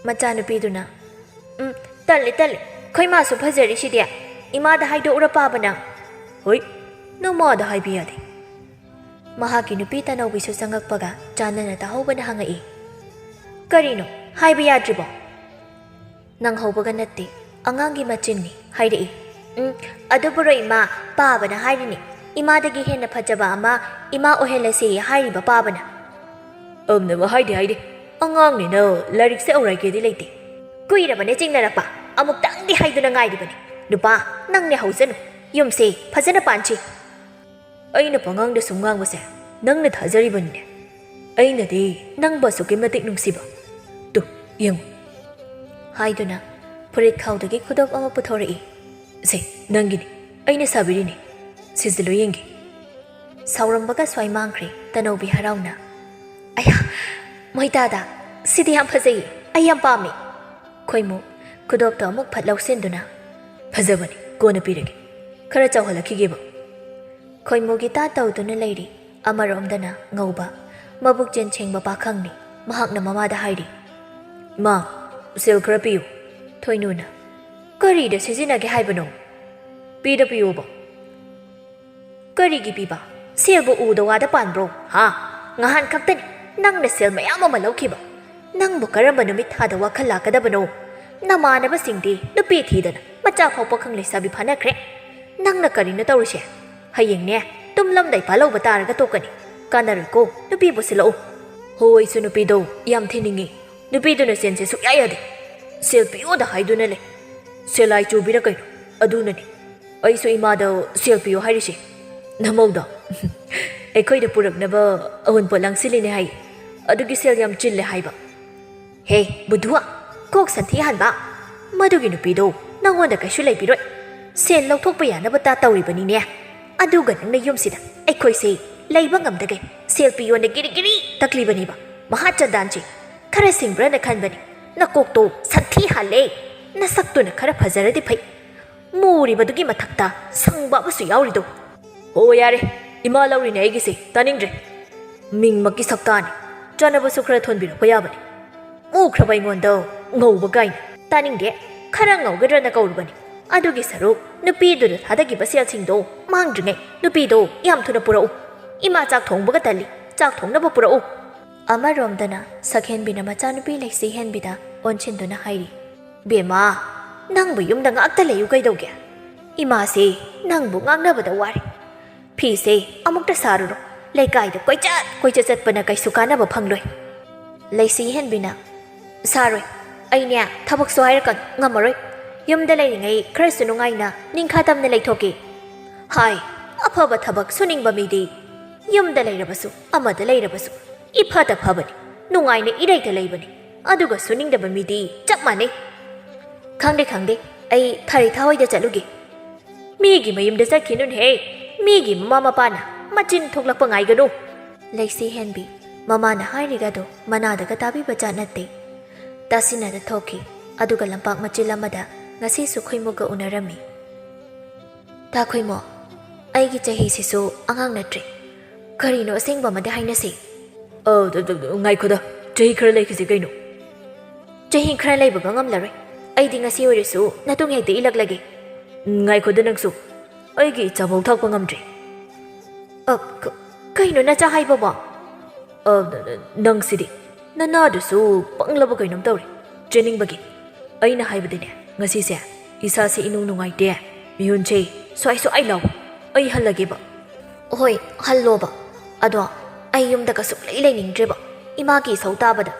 ꯃꯆꯥꯅꯨꯄꯤꯗꯨꯅ, "ꯎꯝ, ꯇꯜꯂꯦ, ꯇꯜꯂꯦ꯫ ꯈꯣꯏꯃꯥꯁꯨ ꯐꯖꯔꯤꯁꯤꯗꯤ꯫ ꯏꯃꯥꯗ ꯍꯥꯏꯗꯣꯛꯎꯔ ꯄꯥꯕꯅ꯫" "ꯍꯣꯏ, ꯅꯃꯥꯗ ꯍꯥꯏꯕ ꯌꯥꯗꯦ꯫" ꯃꯍꯥꯛꯀꯤ ꯅꯨꯄꯤ ꯇꯅꯧꯕꯤꯁꯨ ꯆꯪꯉꯛꯄꯒ ꯆꯥꯟꯅꯅ ꯇꯥꯍꯧꯕꯅ ꯍꯪꯉꯛꯏ, "ꯀꯔꯤꯅꯣ? ꯍꯥꯏꯕ ꯌꯥꯗ꯭ꯔꯤꯕꯣ?" "ꯅꯪꯍꯧꯕꯒ ꯅꯠꯇꯦ, ꯑꯉꯥꯡꯒꯤ ꯃꯆꯤꯟꯅꯤ ꯍꯥꯏꯔꯛꯏ꯫" "ꯎꯝ, ꯑꯗꯨꯕꯨꯔꯣ ꯏꯃꯥ, ꯄꯥꯕꯅ ꯍꯥꯏꯔꯤꯅꯤ꯫ ꯏꯃꯥꯗꯒꯤ ꯍꯦꯟꯅ ꯐꯖꯕ ꯑꯃ ꯏꯃꯥ ꯑꯣꯏꯍꯜꯂꯁꯤ ꯍꯥꯏꯔꯤꯕ ꯄꯥꯕꯅ꯫ ꯑꯝꯅꯕ ꯍꯥꯏꯗꯦ ꯍꯥꯏꯗꯦ, ꯑꯉꯥꯡꯅꯤꯅ ꯂꯥꯏꯔꯤꯛꯁꯦ ꯑꯧꯔꯥꯏꯒꯦꯗꯤ ꯂꯩꯇꯦ꯫ ꯀꯨꯏꯔꯕꯅꯦ ꯆꯤꯡꯅꯔꯛꯄ, ꯑꯃꯨꯛꯇꯪꯗꯤ ꯍꯥꯏꯗꯨꯅ ꯉꯥꯏꯔꯤꯕꯅꯤ꯫ ꯅꯨꯄꯥ, ꯅꯪꯅꯦ ꯍꯧꯖꯅꯨ, ꯌꯨꯝꯁꯦ ꯐꯖꯅ ꯄꯥꯟꯁꯤ꯫ ꯑꯩꯅ ꯄꯉꯥꯡꯗ ꯁꯨꯝ ꯉꯥꯡꯕꯁꯦ ꯅꯪꯅ ꯊꯥꯖꯔꯤꯕꯅꯤꯅꯦ꯫ ꯑꯩꯅꯗꯤ ꯅꯪꯕꯨ ꯑꯁꯨꯛꯀꯤ ꯃꯇꯤꯛ ꯅꯨꯡꯁꯤꯕ꯫ ꯇꯨ, ꯌꯦꯡꯉꯨ꯫ ꯍꯥꯏꯗꯨꯅ ꯐꯨꯔꯤꯠ ꯈꯥꯎꯗꯒꯤ ꯈꯨꯗꯣꯞ ꯑꯃ ꯄꯨꯊꯣꯔꯛꯏ꯫ ꯁꯦ, ꯅꯪꯒꯤꯅꯤ, ꯑꯩꯅ ꯁꯥꯕꯤꯔꯤꯅꯤ꯫ ꯁꯤꯖꯤꯜꯂꯨ ꯌꯦꯡꯒꯦ꯫ ꯁꯥꯎꯔꯝꯕꯒ ꯁ꯭ꯋꯥꯏ ꯃꯥꯡꯈ꯭ꯔꯦ ꯇꯅꯧꯕꯤ ꯍꯔꯥꯎꯅ꯫ ꯑꯌꯥ, ꯃꯣꯏꯇꯥꯗ, ꯁꯤꯗꯤ ꯌꯥꯝ ꯐꯖꯩꯌꯦ, ꯑꯩ ꯌꯥꯝ ꯄꯥꯝꯃꯤ꯫ ꯈꯣꯏꯃꯨ ꯈꯨꯗꯣꯞꯇꯣ ꯑꯃꯨꯛ ꯐꯠ ꯂꯧꯁꯤꯟꯗꯨꯅ, ꯐꯖꯕꯅꯤ, ꯀꯣꯟꯅ ꯄꯤꯔꯒꯦ, ꯈꯔ ꯆꯥꯎꯍꯜꯂꯛꯈꯤꯒꯦꯕ꯫ ꯈꯣꯏꯃꯨꯒꯤ ꯇꯥ ꯇꯧꯗꯨꯅ ꯂꯩꯔꯤ꯫ ꯑꯃꯔꯣꯝꯗꯅ ꯉꯧꯕ, ꯃꯕꯨꯛ ꯆꯦꯟ ꯁꯦꯡꯕ ꯄꯥꯈꯪꯅꯤ꯫ ꯃꯍꯥꯛꯅ ꯃꯃꯥꯗ ꯍꯥꯏꯔꯤ, "ꯃꯥ, ꯁꯦꯜ ꯈꯔ ꯄꯤꯌꯨ꯫" ꯊꯣꯏꯅꯨꯅ, "ꯀꯔꯤꯗ ꯁꯤꯖꯤꯟꯅꯒꯦ ꯍꯥꯏꯕꯅꯣ? ꯄꯤꯗ ꯄꯤꯌꯣꯕ꯫" "ꯀꯔꯤꯒꯤ ꯄꯤꯕ? ꯁꯦꯜꯕꯨ ꯎꯗ ꯋꯥꯗ ꯄꯥꯟꯕ꯭ꯔꯣ? ꯍꯥ? ꯉꯍꯥꯟ ꯈꯛꯇꯅꯤ ꯅꯪꯅ ꯁꯦꯜ ꯃꯌꯥꯝ ꯑꯃ ꯂꯧꯈꯤꯕ꯫ ꯅꯪꯕꯨ ꯀꯔꯝꯕ ꯅꯨꯃꯤꯠ ꯊꯥꯗ ꯋꯥꯈꯜ ꯂꯥꯛꯀꯗꯕꯅꯣ? ꯅꯃꯥꯟꯅꯕꯁꯤꯡꯗꯤ ꯅꯨꯄꯤ ꯊꯤꯗꯅ ꯃꯆꯥ ꯐꯥꯎ ꯄꯥꯈꯪ ꯂꯩꯁꯥꯕꯤ ꯐꯥꯅꯈ꯭ꯔꯦ꯫ ꯅꯪꯅ ꯀꯔꯤꯅꯣ ꯇꯧꯔꯤꯁꯦ? ꯍꯌꯦꯡꯅꯦ ꯇꯨꯝꯂꯝꯗꯥꯏ ꯄꯥꯜꯍꯧꯕ ꯇꯥꯔꯒ ꯇꯣꯛꯀꯅꯤ꯫ ꯀꯥꯟꯅꯔꯣꯏꯀꯣ, ꯅꯨꯄꯤꯕꯨ ꯁꯤꯜꯂꯛꯎ꯫" "ꯍꯣꯏ, ꯑꯩꯁꯨ ꯅꯨꯄꯤꯗꯣ ꯌꯥꯝ ꯊꯤꯅꯤꯡꯉꯤ꯫ ꯅꯨꯄꯤꯗꯨꯅ ꯁꯦꯟꯁꯦ ꯁꯨꯛꯌꯥ ꯌꯥꯗꯦ꯫ ꯁꯦꯜ ꯄꯤꯌꯣꯗ ꯍꯥꯏꯗꯨꯅ ꯂꯩ꯫ ꯁꯦꯜ ꯂꯥꯏ ꯆꯨꯕꯤꯔ ꯀꯩꯅꯣ, ꯑꯗꯨꯅꯅꯤ꯫ ꯑꯩꯁꯨ ꯏꯃꯥꯗ ꯁꯦꯜ ꯄꯤꯌꯣ ꯍꯥꯏꯔꯤꯁꯦ꯫ ꯅꯃꯧꯗꯣ ꯑꯩꯈꯣꯏꯗ ꯄꯨꯔꯛꯅꯕ ꯑꯎꯟꯄꯣꯠ ꯂꯥꯡꯁꯤꯜꯂꯤꯅꯦ ꯍꯥꯏ꯫ ꯑꯗꯨꯒꯤ ꯁꯦꯜ ꯌꯥꯝ ꯆꯤꯜꯂꯦ ꯍꯥꯏꯕ꯫" "ꯍꯦ, ꯕꯨꯙꯨ, ꯀꯣꯛ ꯁꯟꯊꯤ ꯍꯥꯟꯕ! ꯃꯗꯨꯒꯤ ꯅꯨꯄꯤꯗꯣ ꯅꯪꯉꯣꯟꯗ ꯀꯩꯁꯨ ꯂꯩꯕꯤꯔꯣꯏ꯫ ꯁꯦꯜ ꯂꯧꯊꯣꯛꯄ ꯌꯥꯅꯕ ꯇꯥ ꯇꯧꯔꯤꯕꯅꯤꯅꯦ꯫ ꯑꯗꯨꯒ ꯅꯪꯅ ꯌꯨꯝꯁꯤꯗ ꯑꯩꯈꯣꯏꯁꯦ ꯂꯩꯕ ꯉꯝꯗꯒꯩ ꯁꯦꯜ ꯄꯤꯌꯣꯅ ꯒꯤꯔꯤ ꯒꯤꯔꯤ ꯇꯛꯂꯤꯕꯅꯦꯕ꯫ ꯃꯍꯥ ꯆꯟꯗꯥꯟꯁꯦ꯫ ꯈꯔ ꯁꯤꯡꯕ꯭ꯔꯅ ꯈꯟꯕꯅꯤ꯫ ꯅꯀꯣꯛꯇꯣ ꯁꯟꯊꯤ ꯍꯥꯜꯂꯦ꯫ ꯅꯁꯛꯇꯨꯅ ꯈꯔ ꯐꯖꯔꯗꯤ ꯐꯩ꯫ ꯃꯨꯔꯤꯕꯗꯨꯒꯤ ꯃꯊꯛꯇ ꯁꯪꯕ ꯑꯃꯁꯨ ꯌꯥꯎꯔꯤꯗꯣ꯫" "ꯍꯣ, ꯌꯥꯔꯦ꯫ ꯏꯃꯥ ꯂꯧꯔꯤꯅꯦ ꯑꯩꯒꯤꯁꯦ꯫ ꯇꯥꯅꯤꯡꯗ꯭ꯔꯦ꯫ ꯃꯤꯡꯃꯛꯀꯤ ꯁꯛꯇꯥꯅꯤ꯫ ꯆꯥꯅꯕꯁꯨ ꯈꯔ ꯊꯣꯟꯕꯤꯔꯛꯄ ꯌꯥꯕꯅꯤ꯫ ꯃꯨꯈ꯭ꯔꯕ ꯑꯩꯉꯣꯟꯗ ꯉꯧꯕ ꯀꯥꯏꯅ꯫ ꯇꯥꯅꯤꯡꯗꯦ꯫ ꯈꯔ ꯉꯧꯒꯗ꯭ꯔꯅ ꯀꯧꯔꯨꯕꯅꯤ꯫ ꯑꯗꯨꯒꯤ ꯁꯔꯨꯛ ꯅꯨꯄꯤꯗꯨꯗ ꯊꯥꯗꯈꯤꯕ ꯁꯦꯜꯁꯤꯡꯗꯣ ꯃꯥꯡꯗ꯭ꯔꯤꯉꯩ ꯅꯨꯄꯤꯗꯣ ꯌꯥꯝ ꯊꯨꯅ ꯄꯨꯔꯛꯎ꯫ ꯏꯃꯥ ꯆꯥꯛ ꯊꯣꯡꯕꯒ ꯇꯜꯂꯤ꯫ ꯆꯥꯛ ꯊꯣꯡꯅꯕ ꯄꯨꯔꯛꯎ꯫" ꯑꯃꯔꯣꯝꯗꯅ ꯁꯛꯍꯦꯟꯕꯤꯅ ꯃꯆꯥꯅꯨꯄꯤ ꯂꯩꯁꯤ ꯍꯦꯟꯕꯤꯗ ꯑꯣꯟꯁꯤꯟꯗꯨꯅ ꯍꯥꯏꯔꯤ, "ꯕꯦꯝꯃ, ꯅꯪꯕꯨ ꯌꯨꯝꯗ ꯉꯥꯛꯇ ꯂꯩꯌꯨ ꯀꯩꯗꯧꯒꯦ? ꯏꯃꯥꯁꯤ ꯅꯪꯕꯨ ꯉꯥꯡꯅꯕꯗ ꯋꯥꯔꯦ꯫ "ꯐꯤꯁꯦ ꯑꯃꯨꯛꯇ ꯁꯥꯔꯨꯔꯣ꯫ ꯂꯩꯀꯥꯏꯗ ꯀꯣꯏꯆꯠ ꯀꯣꯏꯆꯠ ꯆꯠꯄꯅ ꯀꯩꯁꯨ ꯀꯥꯟꯅꯕ ꯐꯪꯂꯣꯏ꯫" ꯂꯩꯁꯤ ꯍꯦꯟꯕꯤꯅ, "ꯁꯥꯔꯣꯏ꯫ ꯑꯩꯅꯦ, ꯊꯕꯛꯁꯨ ꯍꯥꯏꯔꯛꯀꯅꯨ, ꯉꯝꯃꯔꯣꯏ꯫ ꯌꯨꯝꯗ ꯂꯩꯔꯤꯉꯩ ꯈꯔꯁꯨ ꯅꯨꯡꯉꯥꯏꯅ ꯅꯤꯡꯈꯥ ꯇꯝꯅ ꯂꯩꯊꯣꯛꯀꯦ꯫ ꯍꯥꯏ, ꯑꯐꯕ ꯊꯕꯛ ꯁꯨꯅꯤꯡꯕ ꯃꯤꯗꯤ ꯌꯨꯝꯗ ꯂꯩꯔꯕꯁꯨ ꯑꯃꯗ ꯂꯩꯔꯕꯁꯨ ꯏꯐꯗ ꯐꯕꯅꯤ, ꯅꯨꯡꯉꯥꯏꯅ ꯏꯔꯩꯗ ꯂꯩꯕꯅꯤ꯫ ꯑꯗꯨꯒ ꯁꯨꯅꯤꯡꯗꯕ ꯃꯤꯗꯤ ꯆꯞ ꯃꯥꯟꯅꯩ꯫" "ꯈꯪꯗꯦ, ꯈꯪꯗꯦ, ꯑꯩ ꯊꯥꯔꯤ ꯊꯥ ꯍꯣꯏꯗ ꯆꯠꯂꯨꯒꯦ꯫" "ꯃꯤꯒꯤ ꯃꯌꯨꯝꯗ ꯆꯠꯈꯤꯅꯨꯅꯦꯍꯦ꯫ ꯃꯤꯒꯤ ꯃꯃꯥ ꯃꯄꯥꯅ ꯃꯆꯤꯟ ꯊꯣꯛꯂꯛꯄ ꯉꯥꯏꯒꯅꯨ꯫" ꯂꯩꯁꯤ ꯍꯦꯟꯕꯤ ꯃꯃꯥꯅ ꯍꯥꯏꯔꯤꯒꯗꯣ ꯃꯅꯥꯗꯒ ꯇꯥꯕꯤꯕ ꯖꯥꯠ ꯅꯠꯇꯦ꯫ ꯇꯥꯁꯤꯟꯅꯗ ꯊꯣꯛꯈꯤ꯫ ꯑꯗꯨꯒ ꯂꯝꯄꯥꯛ ꯃꯆꯤꯜ ꯑꯃꯗ ꯉꯁꯤꯁꯨ ꯈꯣꯏꯃꯨꯒ ꯎꯅꯔꯝꯃꯤ꯫ "ꯇꯥ ꯈꯣꯏꯃꯣ, ꯑꯩꯒꯤ ꯆꯍꯤꯁꯤꯁꯨ ꯑꯉꯥꯡ ꯅꯠꯇ꯭ꯔꯦ꯫ ꯀꯔꯤꯅꯣ ꯑꯁꯦꯡꯕ ꯑꯃꯗꯤ ꯍꯥꯏꯅꯁꯤ꯫" "ꯑ, ꯗ, ꯗ, ꯗ, ꯉꯥꯏꯈꯣꯗ, ꯆꯍꯤ ꯈꯔ ꯂꯩꯈꯤꯁꯤ ꯀꯩꯅꯣ꯫" "ꯆꯍꯤ ꯈꯔ ꯂꯩꯕꯒ ꯉꯝꯂꯔꯣꯏ꯫ ꯑꯩꯗꯤ ꯉꯁꯤ ꯑꯣꯏꯔꯁꯨ ꯅꯇꯨꯡ ꯍꯦꯛꯇ ꯏꯜꯂꯛꯂꯒꯦ꯫" "ꯉꯥꯏꯈꯣꯗ ꯅꯪꯁꯨ, ꯑꯩꯒꯤ ꯏꯆꯥꯐꯥꯎ ꯊꯥꯛꯄ ꯉꯝꯗ꯭ꯔꯤ꯫" "ꯑ, ꯀ-, ꯀꯩꯅꯣ ꯅꯆꯥ ꯍꯥꯏꯕꯕꯣ?" "ꯑ, ꯅ-, ꯅ-, ꯅꯪꯁꯤꯗꯤ, ꯅꯅꯥꯗꯨꯁꯨ ꯄꯪꯂꯕ ꯀꯩꯅꯣꯝ ꯇꯧꯔꯦ, ꯆꯦꯟꯅꯤꯡꯕꯒꯤ꯫ ꯑꯩꯅ ꯍꯥꯏꯕꯗꯤꯅꯦ, ꯉꯁꯤꯁꯦ ꯏꯁꯥꯁꯦ ꯏꯅꯨꯡ ꯅꯨꯡꯉꯥꯏꯇꯦ, ꯃꯤꯍꯨꯟꯁꯦ ꯁ꯭ꯋꯥꯏ ꯁ꯭ꯋꯥꯏ ꯂꯥꯎ꯫ ꯑꯩ ꯍꯜꯂꯒꯦꯕ꯫" "ꯍꯣꯏ, ꯍꯜꯂꯣꯕ꯫ ꯑꯗꯣ ꯑꯩ ꯌꯨꯝꯗꯒ ꯁꯨꯛꯂꯩ ꯂꯩꯅꯤꯡꯗ꯭ꯔꯦꯕ꯫ ꯏꯃꯥꯒꯤ ꯏꯁꯧ ꯇꯥꯕꯗ꯫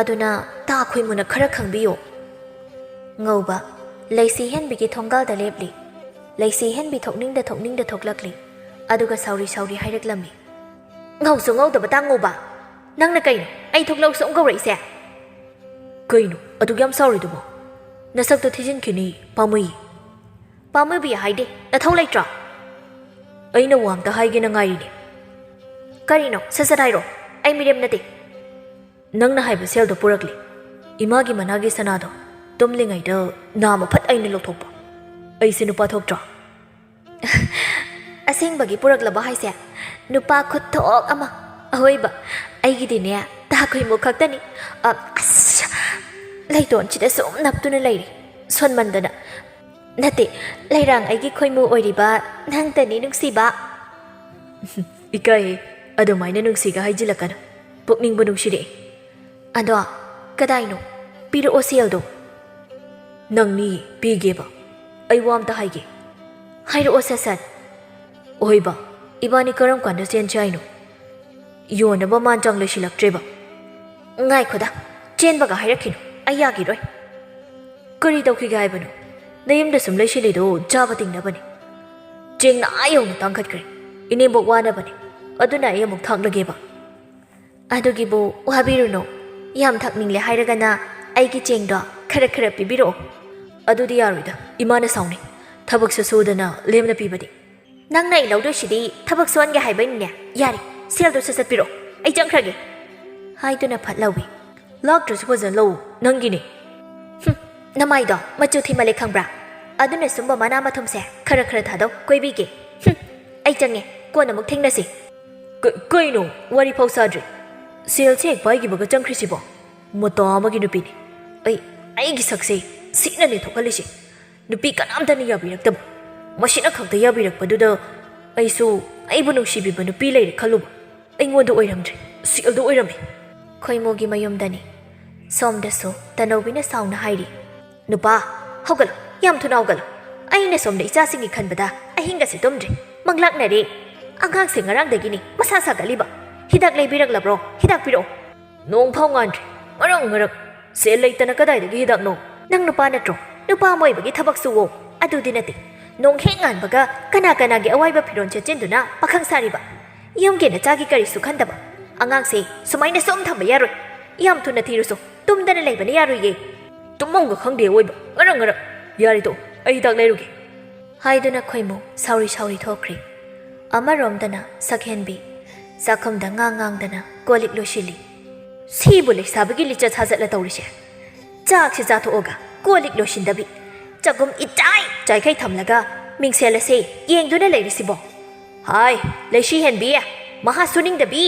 ꯑꯗꯨꯅ ꯇꯥ ꯈꯣꯏꯃꯨꯅ ꯈꯔ ꯈꯪꯕꯤꯌꯣ꯫" ꯉꯧꯕ ꯂꯩꯁꯤ ꯍꯦꯟꯕꯤꯒꯤ ꯊꯣꯡꯒꯥꯜꯗ ꯂꯦꯞꯂꯤ꯫ ꯂꯩꯁꯤ ꯍꯦꯟꯕꯤ ꯊꯣꯛꯅꯤꯡꯗ ꯊꯣꯛꯅꯤꯡꯗ ꯊꯣꯛꯂꯛꯂꯤ꯫ ꯑꯗꯨꯒ ꯁꯥꯎꯔꯤ ꯁꯥꯎꯔꯤ ꯍꯥꯏꯔꯛꯂꯝꯃꯤ꯫ "ꯉꯧꯁꯨ ꯉꯧꯗꯕ ꯇꯥ ꯉꯧꯕ꯫ ꯅꯪꯅ ꯀꯩꯅꯣ ꯑꯩ ꯊꯣꯛꯂꯛꯎ ꯁꯨꯝ ꯀꯧꯔꯛꯏꯁꯦ?" "ꯀꯩꯅꯣ ꯑꯗꯨꯛ ꯌꯥꯝ ꯁꯥꯎꯔꯤꯗꯨꯕꯣ? ꯅꯁꯛꯇꯣ ꯊꯤꯖꯤꯟꯈꯤꯅꯤ, ꯄꯥꯝꯃꯨꯏ꯫" "ꯄꯥꯝꯃꯨꯕꯤ ꯍꯥꯏꯗꯦ, ꯅꯊꯧ ꯂꯩꯇ꯭ꯔꯣ?" "ꯑꯩꯅ ꯋꯥ ꯑꯝꯇ ꯍꯥꯏꯒꯦꯅ ꯉꯥꯏꯔꯤꯅꯦ꯫" "ꯀꯔꯤꯅꯣ? ꯁꯠ ꯁꯠ ꯍꯥꯏꯔꯣ, ꯑꯩ ꯃꯤꯔꯦꯝ ꯅꯠꯇꯦ꯫" "ꯅꯪꯅ ꯍꯥꯏꯕ ꯁꯦꯜꯗꯣ ꯄꯨꯔꯛꯂꯦ, ꯏꯃꯥꯒꯤ ꯃꯅꯥꯒꯤ ꯁꯅꯥꯗꯣ꯫ ꯇꯨꯝꯂꯤꯉꯩꯗ ꯅꯥꯝꯃ ꯐꯠ ꯑꯩꯅ ꯂꯧꯊꯣꯛꯄ꯫ ꯑꯩꯁꯦ ꯅꯨꯄꯥ ꯊꯣꯛꯇ꯭ꯔꯣ?" "ꯑꯁꯦꯡꯕꯒꯤ ꯄꯨꯔꯛꯂꯕ ꯍꯥꯏꯁꯦ? ꯅꯨꯄꯥ ꯈꯨꯠꯊꯣꯛ ꯑꯃ꯫ ꯑꯍꯣꯏꯕ, ꯑꯩꯒꯤꯗꯤꯅꯦ, ꯇꯥ ꯈꯣꯏꯃꯨ ꯈꯛꯇꯅꯤ꯫ ꯑ, ꯑꯁ, ꯂꯩꯇꯣꯟꯁꯤꯗ ꯁꯨꯝ ꯅꯞꯇꯨꯅ ꯂꯩꯔꯦ, ꯁꯣꯟꯃꯟꯗꯅ꯫ ꯅꯠꯇꯦ, ꯂꯩꯔꯥꯡ ꯑꯩꯒꯤ ꯈꯣꯏꯃꯨ ꯑꯣꯏꯔꯤꯕ ꯅꯪꯇꯅꯤ, ꯅꯨꯡꯁꯤꯕ꯫" "ꯏꯀꯥꯏꯌꯦ, ꯑꯗꯨꯃꯥꯏꯅ ꯅꯨꯡꯁꯤꯒ ꯍꯥꯏꯖꯤꯜꯂꯛꯀꯅꯨ꯫ ꯄꯨꯛꯅꯤꯡꯕꯨ ꯅꯨꯡꯁꯤꯔꯛꯑꯦ꯫" "ꯑꯗꯣ ꯀꯗꯥꯏꯅꯣ? ꯄꯤꯔꯛꯑꯣ ꯁꯦꯜꯗꯣ꯫" "ꯅꯪꯅꯤ ꯄꯤꯒꯦꯕ꯫ ꯑꯩ ꯋꯥ ꯑꯝꯇ ꯍꯥꯏꯒꯦ꯫" "ꯍꯥꯏꯔꯛꯑꯣ ꯁꯠ ꯁꯠ꯫" "ꯑꯣꯏꯕ, ꯏꯕꯥꯅꯤ ꯀꯔꯝ ꯀꯥꯟꯗ ꯆꯦꯟꯁꯦ ꯍꯥꯏꯅꯣ? ꯌꯣꯟꯅꯕ ꯃꯥꯟ ꯆꯥꯡ ꯂꯩꯁꯤꯜꯂꯛꯇ꯭ꯔꯦꯕ꯫ ꯉꯥꯏꯈꯣꯗ, ꯆꯦꯟꯕꯒ ꯍꯥꯏꯔꯛꯈꯤꯅꯨ, ꯑꯩ ꯌꯥꯈꯤꯔꯣꯏ꯫ ꯀꯔꯤ ꯇꯧꯈꯤꯒꯦ ꯍꯥꯏꯕꯅꯣ? ꯅꯌꯨꯝꯗ ꯁꯨꯝ ꯂꯩꯁꯤꯜꯂꯤꯗꯣ ꯆꯥꯕ ꯇꯤꯡꯅꯕꯅꯦ꯫ ꯆꯦꯡꯅ ꯑꯥ ꯌꯧꯅ ꯇꯥꯡꯈꯠꯈ꯭ꯔꯦ꯫ ꯏꯅꯦꯝꯕꯣꯛ ꯋꯥꯅꯕꯅꯦ꯫ ꯑꯗꯨꯅ ꯑꯩ ꯑꯃꯨꯛ ꯊꯥꯛꯂꯒꯦꯕ꯫ ꯑꯗꯨꯒꯤꯕꯨ ꯋꯥꯕꯤꯔꯨꯅꯨ꯫ ꯌꯥꯝ ꯊꯛꯅꯤꯡꯂꯦ ꯍꯥꯏꯔꯒꯅ ꯑꯩꯒꯤ ꯆꯦꯡꯗꯣ ꯈꯔ ꯈꯔ ꯄꯤꯕꯤꯔꯛꯑꯣ꯫ ꯑꯗꯨꯗꯤ ꯌꯥꯔꯣꯏꯗ, ꯏꯃꯥꯅ ꯁꯥꯎꯅꯤ꯫ ꯊꯕꯛꯁꯨ ꯁꯨꯗꯅ ꯂꯦꯝꯅ ꯄꯤꯕꯗꯤ꯫ ꯅꯪꯅ ꯑꯩ ꯂꯧꯗꯣꯏꯁꯤꯗꯤ ꯊꯕꯛ ꯁꯨꯍꯟꯒꯦ ꯍꯥꯏꯕꯩꯅꯤꯅꯦ꯫ ꯌꯥꯔꯦ, ꯁꯦꯜꯗꯣ ꯁꯠ ꯁꯠ ꯄꯤꯔꯛꯑꯣ, ꯑꯩ ꯆꯪꯈ꯭ꯔꯒꯦ꯫ ꯍꯥꯏꯗꯨꯅ ꯐꯠ ꯂꯧꯏ꯫ ꯂꯥꯛꯇ꯭ꯔꯁꯨ ꯐꯖꯅ ꯂꯧ, ꯅꯪꯒꯤꯅꯦ꯫ ꯍꯨꯝ, ꯅꯃꯥꯏꯗꯣ ꯃꯆꯨ ꯊꯤꯃꯜꯂꯦ ꯈꯪꯕ꯭ꯔꯥ? ꯑꯗꯨꯅ ꯁꯨꯝꯕ ꯃꯅꯥ ꯃꯊꯨꯝꯁꯦ ꯈꯔ ꯈꯔ ꯊꯥꯗꯧ, ꯀꯣꯏꯕꯤꯒꯦ꯫ ꯍꯨꯝ, ꯑꯩ ꯆꯪꯉꯦ, ꯀꯣꯟꯅ ꯑꯃꯨꯛ ꯊꯦꯡꯅꯁꯤ꯫ ꯀ-, ꯀꯩꯅꯣ, ꯋꯥꯔꯤ ꯐꯥꯎ ꯁꯥꯗ꯭ꯔꯤ꯫ ꯁꯦꯜꯁꯦ ꯍꯦꯛ ꯄꯥꯏꯈꯤꯕꯒ ꯆꯪꯈ꯭ꯔꯤꯁꯤꯕꯣ? ꯃꯇꯥ ꯑꯃꯒꯤ ꯅꯨꯄꯤꯅꯤ꯫ ꯑꯩ, ꯑꯩꯒꯤ ꯁꯛꯁꯦ ꯁꯤꯠꯅꯅꯦ ꯊꯣꯛꯍꯜꯂꯤꯁꯦ꯫ ꯅꯨꯄꯤ ꯀꯅꯥꯝꯇꯅ ꯌꯥꯕꯤꯔꯛꯇꯕ꯫ ꯃꯁꯤꯅ ꯈꯛꯇ ꯌꯥꯕꯤꯔꯛꯄꯗꯨꯗ ꯑꯩꯁꯨ ꯑꯩꯕꯨ ꯅꯨꯡꯁꯤꯕꯤꯕ ꯅꯨꯄꯤ ꯂꯩꯔꯦ ꯈꯜꯂꯨꯕ꯫ ꯑꯩꯉꯣꯟꯗ ꯑꯣꯏꯔꯝꯗ꯭ꯔꯦ, ꯁꯦꯜꯗ ꯑꯣꯏꯔꯝꯃꯤ꯫ ꯈꯣꯏꯃꯨꯒꯤ ꯃꯌꯨꯝꯗꯅꯤ꯫ ꯁꯣꯝꯗꯁꯨ ꯇꯅꯧꯕꯤꯅ ꯁꯥꯎꯅ ꯍꯥꯏꯔꯤ, "ꯅꯨꯄꯥ, ꯍꯧꯒꯠꯂꯣ, ꯌꯥꯝ ꯊꯨꯅ ꯍꯧꯒꯠꯂꯣ꯫ ꯑꯩꯅ ꯁꯣꯝꯗ ꯏꯆꯥꯁꯤꯡꯒꯤ ꯈꯟꯕꯗ ꯑꯍꯤꯡꯒꯁꯦ ꯇꯨꯝꯗ꯭ꯔꯦ꯫ ꯃꯪꯂꯥꯛꯅꯔꯦ꯫ ꯑꯉꯥꯡꯁꯦ ꯉꯔꯥꯡꯗꯒꯤꯅꯤ ꯃꯁꯥ ꯁꯥꯒꯠꯂꯤꯕ꯫ ꯍꯤꯗꯥꯛ ꯂꯩꯕꯤꯔꯛꯂꯕ꯭ꯔꯣ? ꯍꯤꯗꯥꯛ ꯄꯤꯔꯛꯑꯣ꯫" "ꯅꯣꯡ ꯐꯥꯎ ꯉꯥꯟꯗ꯭ꯔꯤ꯫ ꯉꯔꯪ ꯉꯔꯪ꯫ ꯁꯦꯜ ꯂꯩꯇꯅ ꯀꯗꯥꯏꯗꯒꯤ ꯍꯤꯗꯥꯛꯅꯣ?" "ꯅꯪ ꯅꯨꯄꯥ ꯅꯠꯇ꯭ꯔꯣ? ꯅꯨꯄꯥ ꯑꯃ ꯑꯣꯏꯕꯒꯤ ꯊꯕꯛ ꯁꯨꯋꯣ꯫" "ꯑꯗꯨꯗꯤ ꯅꯠꯇꯦ꯫ ꯅꯣꯡ ꯍꯦꯛ ꯉꯥꯟꯕꯒ ꯀꯅꯥ ꯀꯅꯥꯒꯤ ꯑꯋꯥꯏꯕ ꯐꯤꯔꯣꯜ ꯁꯦꯠꯆꯤꯟꯗꯨꯅ ꯄꯥꯈꯪ ꯁꯥꯔꯤꯕ? ꯌꯨꯝꯒꯤ ꯅꯆꯥꯒꯤ ꯀꯔꯤꯁꯨ ꯈꯟꯗꯕ꯫ ꯑꯉꯥꯡꯁꯦ ꯁꯨꯃꯥꯏꯅ ꯁꯨꯝ ꯊꯝꯕ ꯌꯥꯔꯣꯏ꯫ ꯌꯥꯝ ꯊꯨꯅ ꯊꯤꯔꯨꯁꯣ꯫ ꯇꯨꯝꯗꯅ ꯂꯩꯕꯅ ꯌꯥꯔꯣꯏꯌꯦ꯫" "ꯇꯨꯝꯐꯝꯒ ꯈꯪꯗꯦ ꯑꯋꯣꯏꯕ꯫ ꯉꯔꯪ ꯉꯔꯪ꯫ ꯌꯥꯔꯦ ꯇꯣꯛꯑꯣ, ꯑꯩ ꯍꯤꯗꯥꯛ ꯂꯩꯔꯨꯒꯦ꯫" ꯍꯥꯏꯗꯨꯅ ꯈꯣꯏꯃꯨ ꯁꯥꯎꯔꯤ ꯁꯥꯎꯔꯤ ꯊꯣꯛꯈ꯭ꯔꯦ꯫ ꯑꯃꯔꯣꯝꯗꯅ ꯁꯛꯍꯦꯟꯕꯤ ꯆꯥꯛꯈꯨꯝꯗ ꯉꯥꯡ ꯉꯥꯡꯗꯅ ꯀꯣꯜ ꯂꯤꯛ ꯂꯣꯏꯁꯤꯜꯂꯤ꯫ "ꯁꯤꯕꯨ ꯂꯩꯁꯥꯕꯤꯒꯤ ꯂꯤꯆꯠ ꯁꯥꯖꯠꯂ ꯇꯧꯔꯤꯁꯦ? ꯆꯥꯛꯁꯦ ꯆꯥꯊꯣꯛꯑꯒ ꯀꯣꯜ ꯂꯤꯛ ꯂꯣꯏꯁꯤꯟꯗꯕꯤ, ꯆꯒꯨꯝ ꯏꯆꯥꯏ ꯆꯥꯏꯈꯩ ꯊꯝꯂꯒ ꯃꯤꯡꯁꯦꯜ ꯑꯁꯦ ꯌꯦꯡꯗꯨꯅ ꯂꯩꯔꯤꯁꯤꯕꯣ? ꯍꯥꯏ, ꯂꯩꯁꯤ ꯍꯦꯟꯕꯤ, ꯃꯍꯥ ꯁꯨꯅꯤꯡꯗꯕꯤ,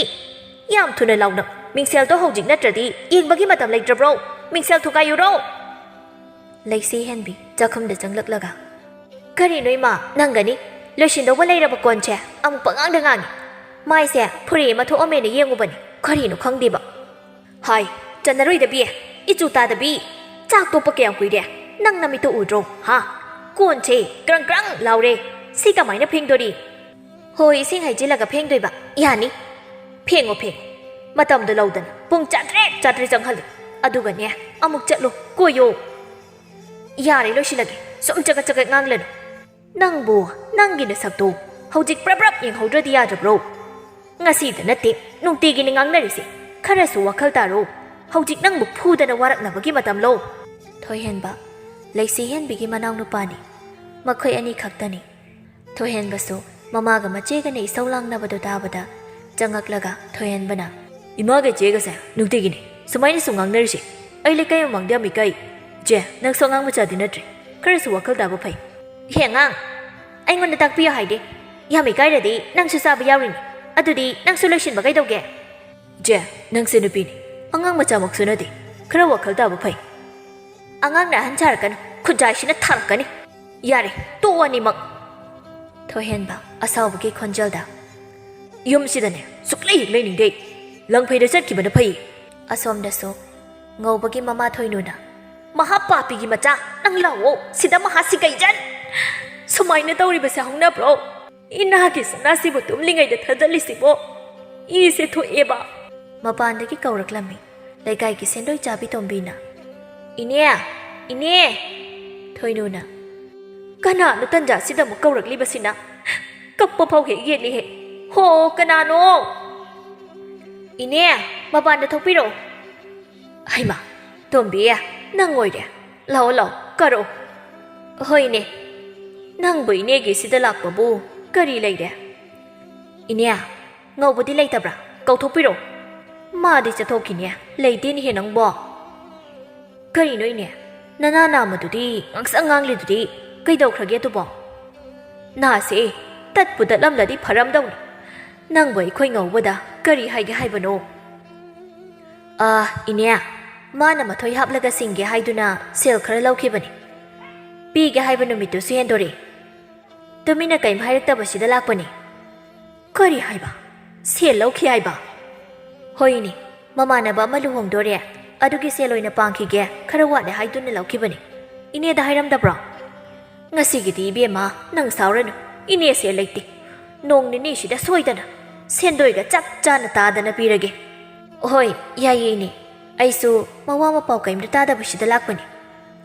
ꯌꯥꯝ ꯊꯨꯅ ꯂꯥꯎꯅ ꯃꯤꯡꯁꯦꯜꯗꯣ ꯍꯧꯖꯤꯛ ꯅꯠꯇ꯭ꯔꯗꯤ ꯌꯦꯡꯕꯒꯤ ꯃꯇꯝ ꯂꯩꯇ꯭ꯔꯕ꯭ꯔꯣ? ꯃꯤꯡꯁꯦꯜ ꯊꯨꯒꯥꯏꯌꯨꯔꯣ?" ꯂꯩꯁꯤ ꯍꯦꯟꯕꯤ ꯆꯥꯛꯈꯨꯝꯗ ꯆꯪꯂꯛꯂꯒ, "ꯀꯔꯤꯅꯣ ꯏꯃꯥ, ꯅꯪꯒꯅꯤ? ꯂꯣꯏꯁꯤꯟꯗꯧꯕ ꯂꯩꯔꯕ ꯀꯣꯟꯁꯦ ꯑꯃꯨꯛ ꯄꯉꯥꯡꯗ ꯉꯥꯡꯉꯤ꯫ ꯃꯥꯏꯁꯦ ꯐꯨꯔꯤ ꯑꯃ ꯊꯣꯛꯑꯝꯃꯦꯅ ꯌꯦꯡꯉꯨꯕꯅꯤ, ꯀꯔꯤꯅꯣ ꯈꯪꯗꯦꯕ꯫ ꯍꯥꯏ, ꯆꯟꯅꯔꯣꯏꯗꯕꯤ, ꯏꯆꯨ ꯇꯥꯗꯕꯤ, ꯆꯥꯛ ꯇꯣꯛꯄ ꯀꯌꯥꯝ ꯀꯨꯏꯔꯦ? ꯅꯪ ꯅꯃꯤꯠꯇꯣ ꯎꯗ꯭ꯔꯣ, ꯍꯥ? ꯀꯣꯟꯁꯦ ꯀ꯭ꯔꯪ ꯀ꯭ꯔꯪ ꯂꯥꯎꯔꯦ, ꯁꯤ ꯀꯃꯥꯏꯅ ꯐꯦꯡꯗꯣꯔꯤ?" ꯍꯣꯏ, ꯏꯁꯤꯡ ꯍꯩꯖꯤꯜꯂꯒ ꯐꯦꯡꯗꯣꯏꯕ꯫ ꯌꯥꯅꯤ꯫ ꯐꯦꯡꯉꯣ, ꯐꯦꯡꯉꯣ꯫ ꯃꯇꯝꯗꯣ ꯂꯧꯗꯅ ꯄꯨꯡ ꯆꯥꯇ꯭ꯔꯦꯠ, ꯆꯥꯇ꯭ꯔꯦꯠ ꯆꯪꯍꯜꯂꯦ꯫ ꯑꯗꯨꯒꯅꯦ, ꯑꯃꯨꯛ ꯆꯠꯂꯣ, ꯀꯣꯏꯌꯣ꯫ ꯌꯥꯔꯦ, ꯂꯣꯏꯁꯤꯜꯂꯒꯦ꯫ ꯁꯨꯝ ꯆꯒꯠ ꯆꯒꯠ ꯉꯥꯡꯂꯅꯨ꯫ ꯅꯪꯕꯨ, ꯅꯪꯒꯤ ꯅꯁꯛꯇꯣ ꯍꯧꯖꯤꯛ ꯄ꯭ꯔꯞ ꯄ꯭ꯔꯞ ꯌꯦꯡꯍꯧꯗ꯭ꯔꯗꯤ ꯌꯥꯗꯕ꯭ꯔꯣ? ꯉꯁꯤꯗ ꯅꯠꯇꯦ, ꯅꯨꯡꯇꯤꯒꯤꯅꯤ ꯉꯥꯡꯅꯔꯤꯁꯦ꯫ ꯈꯔꯁꯨ ꯋꯥꯈꯜ ꯇꯥꯔꯣ꯫ ꯍꯧꯖꯤꯛ ꯅꯪꯕꯨ ꯐꯨꯗꯅ ꯋꯥꯔꯛꯅꯕꯒꯤ ꯃꯇꯝꯂꯣ? ꯊꯣꯏꯍꯦꯟꯕ, ꯂꯩꯁꯤꯍꯦꯟꯕꯤꯒꯤ ꯃꯅꯥꯎꯅꯨꯄꯥꯅꯤ꯫ ꯃꯈꯣꯏ ꯑꯅꯤ ꯈꯛꯇꯅꯤ꯫ ꯊꯣꯏꯍꯦꯟꯕꯁꯨ ꯃꯃꯥꯒ ꯃꯆꯦꯒꯅ ꯏꯁꯧ ꯂꯥꯡꯅꯕꯗꯨ ꯇꯥꯕꯗ ꯆꯪꯉꯛꯂꯒ ꯊꯣꯏꯍꯦꯟꯕꯅ, "ꯏꯃꯥꯒ ꯏꯆꯦꯒꯁꯦ ꯅꯨꯡꯇꯤꯒꯤꯅꯤ ꯁꯨꯃꯥꯏꯅ ꯁꯨꯝ ꯉꯥꯡꯅꯔꯤꯁꯦ꯫ ꯑꯩ ꯂꯩꯀꯥꯏ ꯃꯃꯥꯡꯗ ꯌꯥꯝ ꯏꯀꯥꯏ꯫ ꯏꯆꯦ, ꯅꯪꯁꯨ ꯑꯉꯥꯡ ꯃꯆꯥꯗꯤ ꯅꯠꯇ꯭ꯔꯦ꯫ ꯈꯔꯁꯨ ꯋꯥꯈꯜ ꯇꯥꯕ ꯐꯩ꯫" "ꯍꯦ ꯑꯉꯥꯡ, ꯑꯩꯉꯣꯟꯗ ꯇꯥꯛꯄꯤꯌꯣ ꯍꯥꯏꯗꯦ꯫ ꯌꯥꯝ ꯏꯀꯥꯏꯔꯗꯤ ꯅꯪꯁꯨ ꯆꯥꯕ ꯌꯥꯎꯔꯤꯅꯤ꯫ ꯑꯗꯨꯗꯤ ꯅꯪꯁꯨ ꯂꯣꯏꯁꯤꯟꯕ ꯀꯩꯗꯧꯒꯦ?" "ꯏꯆꯦ, ꯅꯪꯁꯦ ꯅꯨꯄꯤꯅꯤ, ꯑꯉꯥꯡ ꯃꯆꯥꯃꯛꯁꯨ ꯅꯠꯇꯦ꯫ ꯈꯔ ꯋꯥꯈꯜ ꯇꯥꯕ ꯐꯩ꯫" "ꯑꯉꯥꯡꯅ ꯑꯍꯟ ꯁꯥꯔꯛꯀꯅꯨ, ꯈꯨꯟꯖꯥꯏꯁꯤꯅ ꯊꯥꯔꯛꯀꯅꯤ꯫ ꯌꯥꯔꯦ, ꯇꯣꯛꯑꯣ ꯑꯅꯤꯃꯛ꯫" ꯊꯣꯏꯍꯦꯟꯕ ꯑꯁꯥꯎꯕꯒꯤ ꯈꯣꯟꯖꯦꯜꯗ, "ꯌꯨꯝꯁꯤꯗꯅꯦ ꯁꯨꯛꯂꯩ ꯍꯦꯛ ꯂꯩꯅꯤꯡꯗꯦ꯫ ꯂꯪꯐꯩꯗ ꯆꯠꯈꯤꯕꯅ ꯐꯩ꯫" ꯑꯁꯣꯝꯗꯁꯨ ꯉꯧꯕꯒꯤ ꯃꯃꯥ ꯊꯣꯏꯅꯨꯅ, "ꯃꯍꯥ ꯄꯥꯄꯤꯒꯤ ꯃꯆꯥ, ꯅꯪ ꯂꯥꯛꯑꯣ ꯁꯤꯗ, ꯃꯍꯥ ꯁꯤꯒꯩꯖꯟ꯫ ꯁꯨꯃꯥꯏꯅ ꯇꯧꯔꯤꯕꯁꯦ ꯍꯧꯅꯕ꯭ꯔꯣ? ꯏꯅꯥꯒꯤ ꯁꯅꯥꯁꯤꯕꯨ ꯇꯨꯝꯂꯤꯉꯩꯗ ꯊꯥꯖꯜꯂꯤꯁꯤꯕꯣ? ꯏꯁꯦ ꯊꯣꯛꯑꯦꯕ꯫" ꯃꯄꯥꯟꯗꯒꯤ ꯀꯧꯔꯛꯂꯝꯃꯤ ꯂꯩꯀꯥꯏꯒꯤ ꯁꯦꯟꯗꯣꯏ ꯆꯥꯕꯤ ꯇꯣꯝꯕꯤꯅ꯫ "ꯏꯅꯦ! ꯏꯅꯦ!" ꯊꯣꯏꯅꯨꯅ, "ꯀꯅꯥꯅꯣ ꯇꯟꯖꯥꯁꯤꯗ ꯑꯃꯨꯛ ꯀꯧꯔꯛꯂꯤꯕꯁꯤꯅ? ꯀꯞꯄ ꯐꯥꯎ ꯍꯦꯛ ꯌꯦꯠꯂꯤꯍꯦ꯫ ꯍꯣ, ꯀꯅꯥꯅꯣ?" "ꯏꯅꯦ, ꯃꯄꯥꯟꯗ ꯊꯣꯛꯄꯤꯔꯛꯑꯣ꯫" "ꯍꯩꯃꯥ, ꯇꯣꯝꯕꯤ, ꯅꯪ ꯑꯣꯏꯔꯦ꯫ ꯂꯥꯛꯑꯣ, ꯂꯥꯛꯑꯣ, ꯀꯥꯔꯛꯑꯣ꯫" "ꯍꯣꯏꯅꯦ, ꯅꯪꯕꯨ ꯏꯅꯦꯒꯤ ꯁꯤꯗ ꯂꯥꯛꯄꯕꯨ ꯀꯔꯤ ꯂꯩꯔꯦ?" "ꯏꯅꯦ, ꯉꯧꯕꯗꯤ ꯂꯩꯇꯕ꯭ꯔꯥ? ꯀꯧꯊꯣꯛꯄꯤꯔꯛꯑꯣ꯫" "ꯃꯥꯗꯤ ꯆꯠꯊꯣꯛꯈꯤꯅꯦ, ꯂꯩꯇꯦꯅꯦꯍꯦ ꯅꯪꯕꯣ꯫" "ꯀꯔꯤꯅꯣ ꯏꯅꯦ? ꯅꯅꯥ ꯅꯥꯝꯃꯗꯨꯗꯤ ꯉꯥꯡꯁꯪ ꯉꯥꯡꯂꯤꯗꯨꯗꯤ ꯀꯩꯗꯧꯈ꯭ꯔꯒꯦ ꯑꯗꯨꯕꯣ?" "ꯅꯥꯁꯦ ꯇꯠꯄꯨ ꯇꯠꯂꯝꯂꯗꯤ ꯐꯔꯝꯗꯧꯅꯤ꯫ ꯅꯪꯕꯨ ꯑꯩꯈꯣꯏ ꯉꯧꯕꯗ ꯀꯔꯤ ꯍꯥꯏꯒꯦ ꯍꯥꯏꯕꯅꯣ?" "ꯑꯥ, ꯏꯅꯦ, ꯃꯥꯅ ꯃꯊꯣꯏ ꯍꯥꯞꯂꯒ ꯁꯤꯡꯒꯦ ꯍꯥꯏꯗꯨꯅ ꯁꯦꯜ ꯈꯔ ꯂꯧꯈꯤꯕꯅꯤ꯫ ꯄꯤꯒꯦ ꯍꯥꯏꯕ ꯅꯨꯃꯤꯠꯇꯨꯁꯨ ꯍꯦꯟꯗꯣꯔꯛꯑꯦ꯫ ꯇꯨꯃꯤꯟꯅ ꯀꯩꯝ ꯍꯥꯏꯔꯛꯇꯕꯁꯤꯗ ꯂꯥꯛꯄꯅꯤ꯫" "ꯀꯔꯤ ꯍꯥꯏꯕ? ꯁꯦꯜ ꯂꯧꯈꯤ ꯍꯥꯏꯕ?" "ꯍꯣꯏꯅꯦ, ꯃꯃꯥꯟꯅꯕ ꯑꯃ ꯂꯨꯍꯣꯡꯗꯣꯔꯦ, ꯑꯗꯨꯒꯤ ꯁꯦꯜ ꯑꯣꯏꯅ ꯄꯥꯡꯈꯤꯒꯦ, ꯈꯔ ꯋꯥꯠꯂꯦ ꯍꯥꯏꯗꯨꯅ ꯂꯧꯈꯤꯕꯅꯤ꯫ ꯏꯅꯦꯗ ꯍꯥꯏꯔꯝꯗꯕ꯭ꯔꯣ?" "ꯉꯁꯤꯒꯤꯗꯤ ꯏꯕꯦꯝꯃ, ꯅꯪ ꯁꯥꯎꯔꯅꯨ, ꯏꯅꯦ ꯁꯦꯜ ꯂꯩꯇꯦ꯫ ꯅꯣꯡ ꯅꯤꯅꯤꯁꯤꯗ ꯁꯣꯏꯗꯅ ꯁꯦꯟꯗꯣꯏꯒ ꯆꯞ ꯆꯥꯅ ꯇꯥꯗꯅ ꯄꯤꯔꯒꯦ꯫ ꯍꯣꯏ, ꯌꯥꯏꯌꯦ ꯏꯅꯦ꯫ ꯑꯩꯁꯨ ꯃꯋꯥ ꯃꯄꯥꯎ ꯀꯩꯝꯇ ꯇꯥꯗꯕꯁꯤꯗ ꯂꯥꯛꯄꯅꯤ꯫